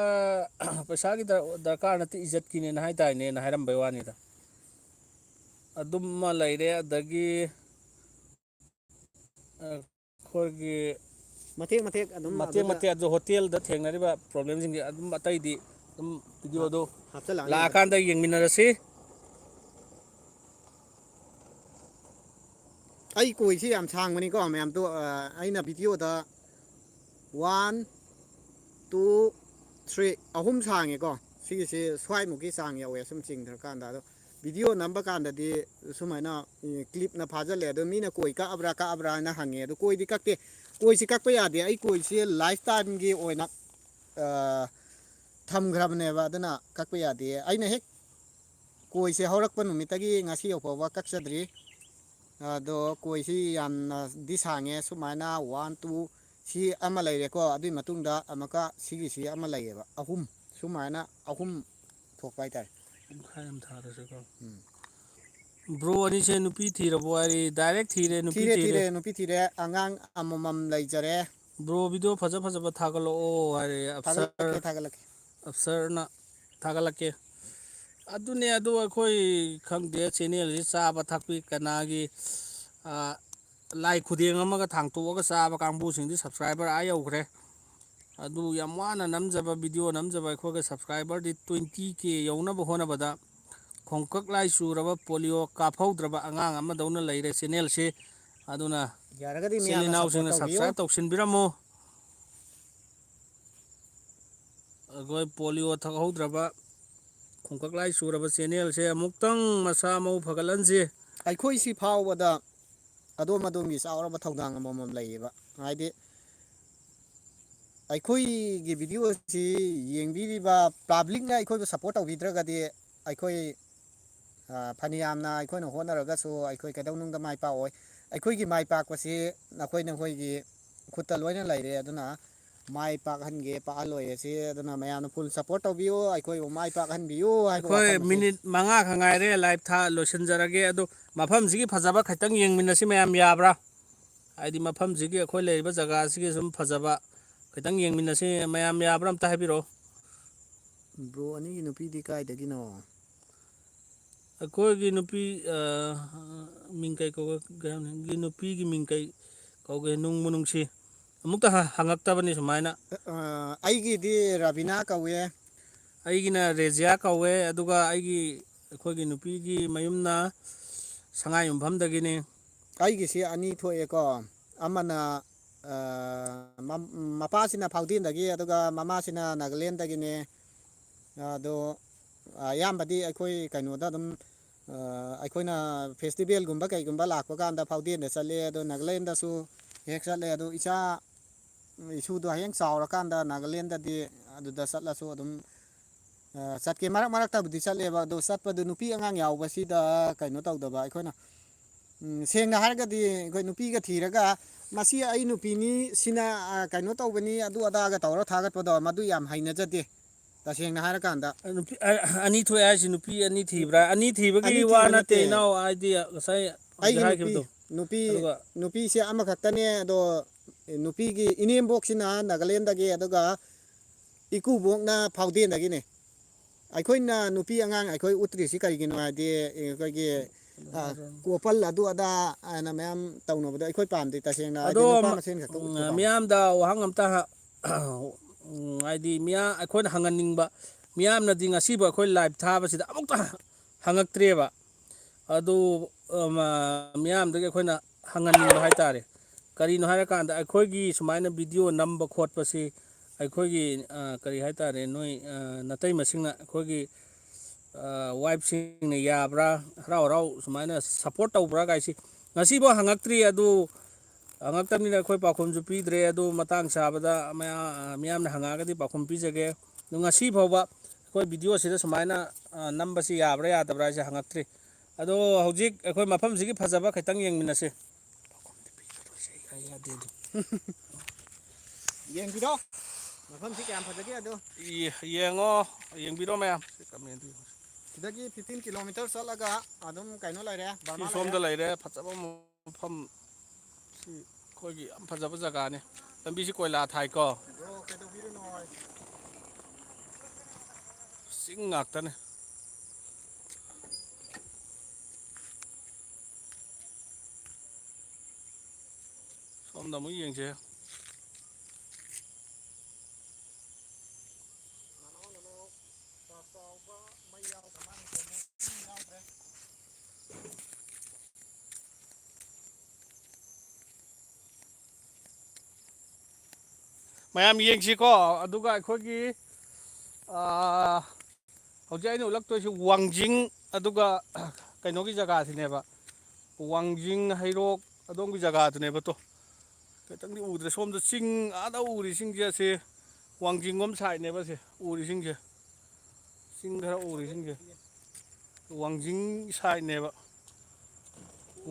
ꯄꯩꯁꯥꯒꯤ ꯗꯔ-, ꯗꯔꯀꯥꯔ ꯅꯠꯇꯦ, ꯏꯖꯠꯀꯤꯅꯦꯅ ꯍꯥꯏꯗꯥꯏꯅꯦꯅ" ꯍꯥꯏꯔꯝꯕꯩ ꯋꯥꯅꯤꯗ꯫ ꯑꯗꯨꯝꯃ ꯂꯩꯔꯦ꯫ ꯑꯗꯒꯤ ꯑꯩꯈꯣꯏꯒꯤ ꯃꯇꯦꯛ ꯃꯇꯦꯛ ꯑꯗꯨꯝ ꯃꯇꯦꯛ ꯑꯗꯨꯗ ꯃꯇꯦꯛ ꯑꯗꯨ ꯍꯣꯇꯦꯜꯗ ꯊꯦꯡꯅꯔꯤꯕ ꯄ꯭ꯔꯣꯕ꯭ꯂꯦꯝꯁꯤꯡꯁꯦ ꯑꯗꯨꯝ ꯑꯇꯩꯗꯤ ꯑꯗꯨꯝ ꯚꯤꯗꯤꯑꯣꯗꯣ ꯍꯥꯞꯆꯤꯜꯂꯛꯑꯅꯤ ꯂꯥꯛꯑꯀꯥꯟꯗ ꯌꯦꯡꯃꯤꯟꯅꯔꯁꯤ꯫ ꯑꯩ ꯀꯣꯏꯁꯤ ꯌꯥꯝ ꯁꯥꯡꯕꯅꯤꯀꯣ ꯃꯌꯥꯝꯗꯣ, ꯑ, ꯑꯩꯅ ꯚꯤꯗꯤꯑꯣꯗ ꯋꯥꯟ, ꯇꯨ, ꯊ꯭ꯔꯤ, ꯑꯍꯨꯝ ꯁꯥꯡꯉꯦꯀꯣ꯫ ꯁꯤꯒꯤꯁꯤ ꯁ꯭ꯋꯥꯏꯃꯨꯛꯀꯤ ꯆꯥꯡ ꯌꯧꯋꯦ ꯁꯨꯝ ꯆꯤꯡꯊꯔꯀꯥꯟꯗ꯫ ꯑꯗꯣ ꯚꯤꯗꯤꯑꯣ ꯅꯝꯕ ꯀꯥꯟꯗꯗꯤ ꯁꯨꯃꯥꯏꯅ, ꯎꯝ, ꯀ꯭ꯂꯤꯞꯅ ꯐꯥꯖꯤꯜꯂꯦ꯫ ꯑꯗꯣ ꯃꯤꯅ ꯀꯣꯏ ꯀꯛꯑꯕ꯭ꯔꯥ ꯀꯛꯑꯕ꯭ꯔꯥ ꯍꯥꯏꯅ ꯍꯪꯉꯦ꯫ ꯑꯗꯣ ꯀꯣꯏꯗꯤ ꯀꯛꯇꯦ꯫ ꯀꯣꯏꯁꯤ ꯀꯛꯄ ꯌꯥꯗꯦ꯫ ꯑꯩ ꯀꯣꯏꯁꯤ ꯂꯥꯏꯐ ꯇꯥꯏꯝꯒꯤ ꯑꯣꯏꯅ, ꯑ, ꯊꯝꯈ꯭ꯔꯕꯅꯦꯕ꯫ ꯑꯗꯨꯅ ꯀꯛꯄ ꯌꯥꯗꯦ꯫ ꯑꯩꯅ ꯍꯦꯛ ꯀꯣꯏꯁꯦ ꯍꯧꯔꯛꯄ ꯅꯨꯃꯤꯠꯇꯒꯤ ꯉꯁꯤ ꯐꯥꯎꯕ ꯀꯛꯆꯗ꯭ꯔꯤ꯫ ꯑꯗꯣ ꯀꯣꯏꯁꯤ ꯌꯥꯝꯅꯗꯤ ꯁꯥꯡꯉꯦ꯫ ꯁꯨꯃꯥꯏꯅ ꯋꯥꯟ, ꯇꯨ, ꯁꯤ ꯑꯃ ꯂꯩꯔꯦꯀꯣ꯫ ꯑꯗꯨꯒꯤ ꯃꯇꯨꯡꯗ ꯑꯃꯨꯛꯀ ꯁꯤꯒꯤꯁꯤ ꯑꯃ ꯂꯩꯌꯦꯕ꯫ ꯑꯍꯨꯝ, ꯁꯨꯃꯥꯏꯅ ꯑꯍꯨꯝ ꯊꯣꯛꯄ ꯍꯥꯏꯇꯥꯔꯦ꯫ ꯄꯨꯡꯈꯥꯏ ꯑꯃ ꯊꯥꯔꯁꯤꯀꯣ꯫ ꯎꯝ꯫ ꯕ꯭ꯔꯣ ꯑꯅꯤꯁꯦ ꯅꯨꯄꯤ ꯊꯤꯔꯕꯣ ꯍꯥꯏꯔꯤ꯫ ꯗꯥꯏꯔꯦꯛ ꯊꯤꯔꯦ, ꯅꯨꯄꯤ ꯊꯤꯔꯦ, ꯊꯤꯔꯦ꯫ ꯊꯤꯔꯦ, ꯅꯨꯄꯤ ꯊꯤꯔꯦ꯫ ꯑꯉꯥꯡ ꯑꯃꯃꯝ ꯂꯩꯖꯔꯦ꯫ ꯕ꯭ꯔꯣ, ꯚꯤꯗꯤꯑꯣ ꯐꯖ ꯐꯖꯕ ꯊꯥꯒꯠꯂꯛꯑꯣ ꯍꯥꯏꯔꯦ ꯑꯞꯁꯔ꯫ ꯊꯥꯒꯠꯂꯛꯀꯦ, ꯊꯥꯒꯠꯂꯛꯀꯦ꯫ ꯑꯞꯁꯔꯅ ꯊꯥꯒꯠꯂꯛꯀꯦ꯫ ꯑꯗꯨꯅꯦ, ꯑꯗꯨ ꯑꯩꯈꯣꯏ ꯈꯪꯗꯦ, ꯆꯦꯅꯦꯜꯁꯤ ꯆꯥꯕ ꯊꯛꯄꯤ ꯀꯅꯥꯒꯤ, ꯑ, ꯂꯥꯏ ꯈꯨꯗꯦꯡ ꯑꯃꯒ ꯊꯥꯡꯇꯣꯛꯑꯒ ꯆꯥꯕ ꯀꯥꯡꯕꯨꯁꯤꯡꯗꯤ ꯁꯕꯁꯀ꯭ꯔꯥꯏꯕꯔ ꯑꯥ ꯌꯧꯈ꯭ꯔꯦ꯫ ꯑꯗꯨ ꯌꯥꯝ ꯋꯥꯅ ꯅꯝꯖꯕ ꯚꯤꯗꯤꯑꯣ ꯅꯝꯖꯕ ꯑꯩꯈꯣꯏꯒ ꯁꯕꯁꯀ꯭ꯔꯥꯏꯕꯔꯗꯤ ꯇ꯭ꯋꯦꯟꯇꯤ ꯀꯦ ꯌꯧꯅꯕ ꯍꯣꯠꯅꯕꯗ ꯈꯣꯡꯀꯛ ꯂꯥꯏ ꯆꯨꯔꯕ ꯄꯣꯂꯤꯑꯣ ꯀꯥꯞꯍꯧꯗ꯭ꯔꯕ ꯑꯉꯥꯡ ꯑꯃꯗꯧꯅ ꯂꯩꯔꯦ ꯆꯦꯅꯦꯜꯁꯤ꯫ ꯑꯗꯨꯅ ꯌꯥꯔꯒꯗꯤ ꯏꯆꯤꯜ ꯃꯌꯥꯝꯅ ꯏꯅꯥꯎꯁꯤꯡꯅ ꯁꯞꯄꯣꯔꯠ ꯇꯧꯕꯤꯌꯨ꯫ ꯁꯕꯁꯀ꯭ꯔꯥꯏꯕ ꯇꯧꯁꯤꯟꯕꯤꯔꯝꯃꯨ꯫ ꯑꯩꯈꯣꯏ ꯄꯣꯂꯤꯑꯣ ꯊꯛꯍꯧꯗ꯭ꯔꯕ, ꯈꯣꯡꯀꯛ ꯂꯥꯏ ꯆꯨꯔꯕ ꯆꯦꯅꯦꯜꯁꯦ ꯑꯃꯨꯛꯇꯪ ꯃꯁꯥ ꯃꯎ ꯐꯒꯠꯍꯟꯁꯤ꯫ ꯑꯩꯈꯣꯏ ꯁꯤ ꯐꯥꯎꯕꯗ ꯑꯗꯣꯝ ꯑꯗꯣꯝꯒꯤ ꯆꯥꯎꯔꯕ ꯊꯧꯗꯥꯡ ꯑꯃꯃꯝ ꯂꯩꯌꯦꯕ꯫ ꯍꯥꯏꯗꯤ ꯑꯩꯈꯣꯏꯒꯤ ꯚꯤꯗꯤꯑꯣꯁꯤ ꯌꯦꯡꯕꯤꯔꯤꯕ ꯄꯕ꯭ꯂꯤꯛꯅ ꯑꯩꯈꯣꯏꯕꯨ ꯁꯞꯄꯣꯔꯠ ꯇꯧꯕꯤꯗ꯭ꯔꯒꯗꯤ ꯑꯩꯈꯣꯏ, ꯑ, ꯐꯅꯌꯥꯝꯅ ꯑꯩꯈꯣꯏꯅ ꯍꯣꯠꯅꯔꯒꯁꯨ ꯑꯩꯈꯣꯏ ꯀꯩꯗꯧꯅꯨꯡꯗ ꯃꯥꯏ ꯄꯥꯛꯑꯣꯏ꯫ ꯑꯩꯈꯣꯏꯒꯤ ꯃꯥꯏ ꯄꯥꯛꯄꯁꯤ ꯅꯈꯣꯏ ꯅꯈꯣꯏꯒꯤ ꯈꯨꯠꯇ ꯂꯣꯏꯅ ꯂꯩꯔꯦ꯫ ꯑꯗꯨꯅ ꯃꯥꯏ ꯄꯥꯛꯍꯟꯒꯦ ꯄꯥꯛꯍꯜꯂꯣꯏ ꯑꯁꯤ ꯑꯗꯨꯅ ꯃꯌꯥꯝꯅ ꯐꯨꯜ ꯁꯞꯄꯣꯔꯠ ꯇꯧꯕꯤꯌꯨ, ꯑꯩꯈꯣꯏꯕꯨ ꯃꯥꯏ ꯄꯥꯛꯍꯟꯕꯤꯌꯨ ꯍꯥꯏꯕ ꯑꯩꯈꯣꯏ ꯋꯥꯐꯝ ꯑꯁꯤ꯫ ꯃꯤꯅꯤꯠ ꯃꯉꯥ ꯈꯛ ꯉꯥꯏꯔꯦ ꯂꯥꯏꯞ ꯊꯥ ꯂꯣꯏꯁꯤꯟꯖꯔꯒꯦ꯫ ꯑꯗꯣ ꯃꯐꯝꯁꯤꯒꯤ ꯐꯖꯕ ꯈꯤꯇꯪ ꯌꯦꯡꯃꯤꯟꯅꯁꯤ ꯃꯌꯥꯝ, ꯌꯥꯕ꯭ꯔꯥ? ꯍꯥꯏꯗꯤ ꯃꯐꯝꯁꯤꯒꯤ, ꯑꯩꯈꯣꯏ ꯂꯩꯔꯤꯕ ꯖꯒꯥꯁꯤꯒꯤ ꯁꯨꯝ ꯐꯖꯕ ꯈꯤꯇꯪ ꯌꯦꯡꯃꯤꯟꯅꯁꯤ ꯃꯌꯥꯝ, ꯌꯥꯕ꯭ꯔꯥ? ꯑꯝꯇ ꯍꯥꯏꯕꯤꯔꯛꯑꯣ꯫ ꯕ꯭ꯔꯣ ꯑꯅꯤꯒꯤ ꯅꯨꯄꯤꯗꯤ ꯀꯥꯏꯗꯒꯤꯅꯣ? ꯑꯩꯈꯣꯏꯒꯤ ꯅꯨꯄꯤ, ꯑ, ꯃꯤꯡ ꯀꯩ ꯀꯧꯒꯦ? ꯒꯤ ꯅꯨꯄꯤꯒꯤ ꯃꯤꯡ ꯀꯩ ꯀꯧꯒꯦ? ꯅꯨꯡꯕꯨ ꯅꯨꯡꯁꯤ꯫ ꯑꯃꯨꯛꯇ ꯍ-, ꯍꯪꯉꯛꯇꯕꯅꯤ ꯁꯨꯃꯥꯏꯅ꯫ ꯑ, ꯑꯩꯒꯤꯗꯤ ꯔꯥꯕꯤꯅꯥ ꯀꯧꯋꯦ꯫ ꯑꯩꯒꯤꯅ ꯔꯦꯖꯤꯌꯥ ꯀꯧꯋꯦ, ꯑꯗꯨꯒ ꯑꯩꯒꯤ, ꯑꯩꯈꯣꯏꯒꯤ ꯅꯨꯄꯤꯒꯤ ꯃꯌꯨꯝꯅ ꯁꯉꯥꯏ ꯌꯨꯝꯐꯝꯗꯒꯤꯅꯤ꯫ ꯑꯩꯒꯤꯁꯤ ꯑꯅꯤ ꯊꯣꯛꯑꯦꯀꯣ꯫ ꯑꯃꯅ, ꯑ, ꯃ-, ꯃꯄꯥꯁꯤꯅ ꯐꯥꯎꯗꯦꯟꯗꯒꯤ, ꯑꯗꯨꯒ ꯃꯃꯥꯁꯤꯅ ꯅꯥꯒꯥꯂꯦꯟꯗꯒꯤꯅꯦ꯫ ꯑꯗꯣ ꯑꯌꯥꯝꯕꯗꯤ ꯑꯩꯈꯣꯏ ꯀꯩꯅꯣꯗ ꯑꯗꯨꯝ, ꯑ, ꯑꯩꯈꯣꯏꯅ ꯐꯦꯁꯇꯤꯚꯦꯜꯒꯨꯝꯕ ꯀꯩꯒꯨꯝꯕ ꯂꯥꯛꯄ ꯀꯥꯟꯗ ꯐꯥꯎꯗꯦꯟꯗ ꯆꯠꯂꯦ, ꯑꯗꯣ ꯅꯥꯒꯥꯂꯦꯟꯗꯁꯨ ꯍꯦꯛ ꯆꯠꯂꯦ꯫ ꯑꯗꯣ ꯏꯆꯥ ꯏꯁꯨꯗꯣ ꯍꯌꯦꯡ ꯆꯥꯎꯔꯀꯥꯟꯗ ꯅꯥꯒꯥꯂꯦꯟꯗꯗꯤ ꯑꯗꯨꯗ ꯆꯠꯂꯁꯨ ꯑꯗꯨꯝ, ꯑ, ꯆꯠꯀꯦ꯫ ꯃꯔꯛ ꯃꯔꯛꯇꯕꯨꯗꯤ ꯆꯠꯂꯦꯕ, ꯑꯗꯣ ꯆꯠꯄꯗꯨ ꯅꯨꯄꯤ ꯑꯉꯥꯡ ꯌꯥꯎꯕꯁꯤꯗ ꯀꯩꯅꯣ ꯇꯧꯗꯕ꯫ ꯑꯩꯈꯣꯏꯅ, ꯎꯝ, ꯁꯦꯡꯅ ꯍꯥꯏꯔꯒꯗꯤ ꯑꯩꯈꯣꯏ ꯅꯨꯄꯤꯒ ꯊꯤꯔꯒ "ꯃꯁꯤ ꯑꯩ ꯅꯨꯄꯤꯅꯤ, ꯁꯤꯅ, ꯑ, ꯀꯩꯅꯣ ꯇꯧꯕꯅꯤ, ꯑꯗꯨ ꯑꯗꯥꯒ" ꯇꯧꯔ ꯊꯥꯒꯠꯄꯗꯣ ꯃꯗꯨ ꯌꯥꯝ ꯍꯩꯅꯖꯗꯦ, ꯇꯁꯦꯡꯅ ꯍꯥꯏꯔꯀꯥꯟꯗ꯫ ꯅꯨꯄꯤ, ꯑ, ꯑꯅꯤ ꯊꯣꯛꯑꯦ ꯍꯥꯏꯁꯤ ꯅꯨꯄꯤ ꯑꯅꯤ ꯊꯤꯕ꯭ꯔꯥ? ꯑꯅꯤ ꯊꯤꯕꯒꯤ ꯑꯅꯤ ꯋꯥ ꯊꯤꯕ ꯅꯠꯇꯦ, ꯅꯠꯇꯦ꯫ ꯏꯅꯥꯎ, ꯍꯥꯏꯗꯤ ꯉꯁꯥꯏ ꯍꯧꯖꯤꯛ ꯑꯩꯒꯤ ꯅꯨꯄꯤ, ꯍꯥꯏꯈꯤꯕꯗꯣ꯫ ꯅꯨꯄꯤ, ꯑꯗꯨꯒ ꯅꯨꯄꯤꯁꯦ ꯑꯃꯈꯛꯇꯅꯦ꯫ ꯑꯗꯣ ꯅꯨꯄꯤꯒꯤ ꯏꯅꯦꯝꯕꯣꯛꯁꯤꯅ ꯅꯥꯒꯥꯂꯦꯟꯗꯒꯤ, ꯑꯗꯨꯒ ꯏꯀꯨꯕꯣꯛꯅ ꯐꯥꯎꯗꯦꯟꯗꯒꯤꯅꯦ꯫ ꯑꯩꯈꯣꯏꯅ ꯅꯨꯄꯤ ꯑꯉꯥꯡ ꯑꯩꯈꯣꯏ ꯎꯠꯇ꯭ꯔꯤꯁꯤ ꯀꯔꯤꯒꯤꯅꯣ ꯍꯥꯏꯗꯤ, ꯑꯩꯈꯣꯏꯒꯤ, ꯑ, ꯀꯣꯄꯜ ꯑꯗꯨ ꯑꯗꯥ ꯍꯥꯏꯅ ꯃꯌꯥꯝ ꯇꯧꯅꯕꯗꯣ ꯑꯩꯈꯣꯏ ꯄꯥꯝꯗꯦ꯫ ꯇꯁꯦꯡꯅ ꯍꯥꯏꯗꯤ ꯑꯗꯣ, ꯅꯨꯄꯥ ꯃ-, ꯃꯁꯦꯟ ꯈꯛꯇ ꯎꯝ, ꯎꯠꯄ ꯄꯥꯝꯃꯤ꯫ ꯃꯤꯌꯥꯝꯗ ꯋꯥꯍꯪ ꯑꯝꯇ ꯍ-, ꯎꯝ, ꯍꯥꯏꯗꯤ ꯃꯤꯌꯥ-, ꯑꯩꯈꯣꯏꯅ ꯍꯪꯍꯟꯅꯤꯡꯕ, ꯃꯤꯌꯥꯝꯅꯗꯤ ꯉꯁꯤꯕꯨ ꯑꯩꯈꯣꯏ ꯂꯥꯏꯚ ꯊꯥꯕꯁꯤꯗ ꯑꯃꯨꯛꯇ ꯍꯪꯉꯛꯇ꯭ꯔꯦꯕ꯫ ꯑꯗꯨ, ꯑ, ꯃ-, ꯃꯤꯌꯥꯝꯗꯒꯤ ꯑꯩꯈꯣꯏꯅ ꯍꯪꯍꯟꯅꯤꯡꯕ ꯍꯥꯏꯇꯥꯔꯦ꯫ ꯀꯔꯤꯅꯣ ꯍꯥꯏꯔꯀꯥꯟꯗ, ꯑꯩꯈꯣꯏꯒꯤ ꯁꯨꯃꯥꯏꯅ ꯚꯤꯗꯤꯑꯣ ꯅꯝꯕ ꯈꯣꯠꯄꯁꯤ ꯑꯩꯈꯣꯏꯒꯤ, ꯑ, ꯀꯔꯤ ꯍꯥꯏꯇꯥꯔꯦ, ꯅꯣꯏ, ꯑ, ꯅꯥꯇꯩꯃꯁꯤꯡꯅ, ꯑꯩꯈꯣꯏꯒꯤ, ꯑ, ꯋꯥꯏꯐꯁꯤꯡꯅ ꯌꯥꯕ꯭ꯔꯥ, ꯍꯔꯥꯎ ꯍꯔꯥꯎ ꯁꯨꯃꯥꯏꯅ ꯁꯞꯄꯣꯔꯠ ꯇꯧꯕ꯭ꯔꯥ ꯀꯥꯏꯁꯤ ꯉꯁꯤꯐꯥꯎ ꯍꯪꯉꯛꯇ꯭ꯔꯤ꯫ ꯑꯗꯨ ꯍꯪꯉꯛꯇꯕꯅꯤꯅ ꯑꯩꯈꯣꯏ ꯄꯥꯎꯈꯨꯝꯁꯨ ꯄꯤꯗ꯭ꯔꯦ꯫ ꯑꯗꯨ ꯃꯇꯥꯡ ꯆꯥꯕꯗ ꯃꯌꯥ-, ꯃꯤꯌꯥꯝꯅ ꯍꯪꯉꯛꯑꯒꯗꯤ ꯄꯥꯎꯈꯨꯝ ꯄꯤꯖꯒꯦ꯫ ꯑꯗꯨ ꯉꯁꯤ ꯐꯥꯎꯕ ꯑꯩꯈꯣꯏ ꯚꯤꯗꯤꯑꯣꯁꯤꯗ ꯁꯨꯃꯥꯏꯅ, ꯑ, ꯅꯝꯕꯁꯤ ꯌꯥꯕ꯭ꯔꯥ ꯌꯥꯗꯕ꯭ꯔꯥ ꯍꯥꯏꯁꯦ ꯍꯪꯉꯛꯇ꯭ꯔꯤ꯫ ꯑꯗꯣ ꯍꯧꯖꯤꯛ ꯑꯩꯈꯣꯏ ꯃꯐꯝꯁꯤꯒꯤ ꯐꯖꯕ ꯈꯤꯇꯪ ꯌꯦꯡꯃꯤꯟꯅꯁꯤ꯫ ꯌꯦꯡꯕꯤꯔꯣ, ꯃꯐꯝꯁꯤ ꯀꯌꯥꯝ ꯐꯖꯒꯦ ꯑꯗꯣ꯫ ꯌꯦ-, ꯌꯦꯡꯉꯣ, ꯌꯦꯡꯕꯤꯔꯣ ꯃꯌꯥꯝ꯫ ꯁꯤꯗꯒꯤ fifteen kilometer ꯆꯠꯂꯒ ꯑꯗꯨꯝ ꯀꯩꯅꯣ ꯂꯩꯔꯦ, ꯁꯤ ꯕꯔꯃꯥ ꯁꯣꯝꯗ ꯂꯩꯔꯦ꯫ ꯂꯩꯔꯦ, ꯐꯖꯕ ꯃꯐꯝ꯫ ꯁꯤ ꯑꯩꯈꯣꯏꯒꯤ ꯌꯥꯝ ꯐꯖꯕ ꯖꯒꯥꯅꯤ꯫ ꯂꯝꯕꯤꯁꯤ ꯀꯣꯏꯂꯥ ꯊꯥꯏꯀꯣ꯫ ꯕ꯭ꯔꯣ, ꯀꯩꯗꯧꯕꯤꯔꯤꯅꯣ? ꯆꯤꯡ ꯉꯥꯛꯇꯅꯦ꯫ ꯁꯣꯝꯗ ꯑꯃꯨꯛ ꯌꯦꯡꯁꯦ꯫ ꯃꯌꯥꯝ ꯌꯦꯡꯁꯤꯀꯣ꯫ ꯑꯗꯨꯒ ꯑꯩꯈꯣꯏꯒꯤ, ꯑꯥ, ꯍꯧꯖꯤꯛ ꯑꯩꯅ ꯎꯠꯂꯛꯇꯣꯏꯁꯤ ꯋꯥꯡꯖꯤꯡ, ꯑꯗꯨꯒ ꯀꯩꯅꯣꯒꯤ ꯖꯒꯥꯁꯤꯅꯦꯕ, ꯋꯥꯡꯖꯤꯡ ꯍꯩꯔꯣꯛ ꯑꯗꯣꯝꯒꯤ ꯖꯒꯥꯗꯨꯅꯦꯕ꯫ ꯇꯣ, ꯈꯤꯇꯪꯗꯤ ꯎꯗ꯭ꯔꯦ꯫ ꯁꯣꯝꯗ ꯆꯤꯡ, ꯑꯥꯗ ꯎꯔꯤꯁꯤꯡꯁꯦ ꯑꯁꯤ ꯋꯥꯡꯖꯤꯡꯂꯣꯝ ꯁꯥꯏꯠꯅꯦꯕ꯫ ꯑꯁꯤ ꯎꯔꯤꯁꯤꯡꯁꯦ, ꯆꯤꯡ ꯈꯔ ꯎꯔꯤꯁꯤꯡꯁꯦ ꯋꯥꯡꯖꯤꯡ ꯁꯥꯏꯠꯅꯦꯕ꯫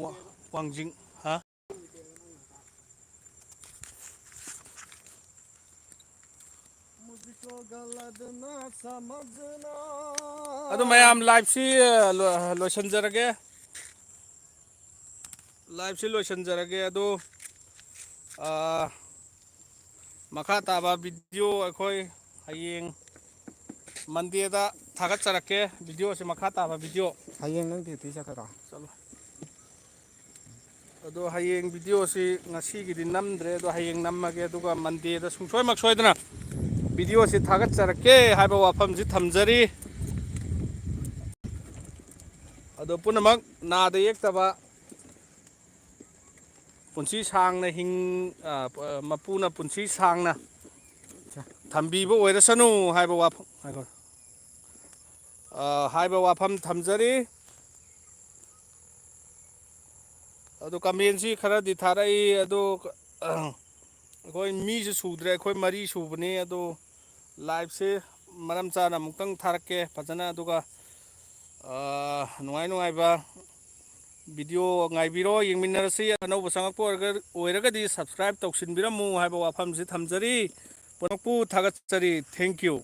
ꯋꯥ-, ꯋꯥꯡꯖꯤꯡ, ꯍꯥ? ꯑꯗꯨ ꯃꯌꯥꯝ, live ꯁꯤ, ꯑ, ꯂꯣ-, ꯂꯣꯏꯁꯤꯟꯖꯔꯒꯦ꯫ Live ꯁꯤ ꯂꯣꯏꯁꯤꯟꯖꯔꯒꯦ꯫ ꯑꯗꯨ, ꯑ, ꯃꯈꯥ ꯇꯥꯕ video ꯑꯩꯈꯣꯏ ꯍꯌꯦꯡ Monday ꯗ ꯊꯥꯒꯠꯆꯔꯛꯀꯦ꯫ Video ꯁꯤ, ꯃꯈꯥ ꯇꯥꯕ video꯫ ꯍꯌꯦꯡ ꯅꯪ duty ꯆꯠꯀꯗ꯭ꯔꯣ? ꯆꯠꯂꯣꯏ꯫ ꯑꯗꯣ ꯍꯌꯦꯡ video ꯁꯤ, ꯉꯁꯤꯒꯤꯗꯤ ꯅꯝꯗ꯭ꯔꯦ, ꯑꯗꯣ ꯍꯌꯦꯡ ꯅꯝꯃꯒꯦ, ꯑꯗꯨꯒ Monday ꯗ ꯁꯨꯡꯁꯣꯏꯃꯛ ꯁꯣꯏꯗꯅ video ꯁꯤ ꯊꯥꯒꯠꯆꯔꯛꯀꯦ ꯍꯥꯏꯕ ꯋꯥꯐꯝꯁꯤ ꯊꯝꯖꯔꯤ꯫ ꯑꯗꯣ ꯄꯨꯝꯅꯃꯛ ꯅꯥꯗ ꯌꯦꯛꯇꯕ ꯄꯨꯟꯁꯤ ꯁꯥꯡꯅ ꯍꯤꯡ-, ꯑ, ꯃꯄꯨꯅ ꯄꯨꯟꯁꯤ ꯁꯥꯡꯅ ꯊꯝꯕꯤꯕ ꯑꯣꯏꯔꯁꯅꯨ ꯍꯥꯏꯕ ꯋꯥꯐꯝ, ꯉꯥꯏꯈꯣ꯫ ꯑ, ꯍꯥꯏꯕ ꯋꯥꯐꯝ ꯊꯝꯖꯔꯤ꯫ ꯑꯗꯣ ꯀꯃꯦꯟꯁꯤ ꯈꯔꯗꯤ ꯊꯥꯔꯛꯏ, ꯑꯗꯣ ꯑꯩꯈꯣꯏ ꯃꯤꯁꯨ ꯁꯨꯗ꯭ꯔꯦ, ꯑꯩꯈꯣꯏ ꯃꯔꯤ ꯁꯨꯕꯅꯤ꯫ ꯑꯗꯣ ꯂꯥꯏꯞꯁꯦ ꯃꯔꯝ ꯆꯥꯅ ꯑꯃꯨꯛꯇꯪ ꯊꯥꯔꯛꯀꯦ ꯐꯖꯅ, ꯑꯗꯨꯒ ꯑ, ꯅꯨꯡꯉꯥꯏ ꯅꯨꯡꯉꯥꯏꯕ ꯚꯤꯗꯤꯑꯣ ꯉꯥꯏꯕꯤꯔꯣ, ꯌꯦꯡꯃꯤꯟꯅꯔꯁꯤ꯫ ꯑꯅꯧꯕ ꯆꯪꯉꯛꯄ ꯑꯣꯏꯔꯒ-, ꯑꯣꯏꯔꯒꯗꯤ subscribe ꯇꯧꯁꯤꯟꯕꯤꯔꯝꯃꯨ ꯍꯥꯏꯕ ꯋꯥꯐꯝꯁꯤ ꯊꯝꯖꯔꯤ꯫ ꯄꯨꯝꯅꯃꯛꯄꯨ ꯊꯥꯒꯠꯆꯔꯤ꯫ Thank you꯫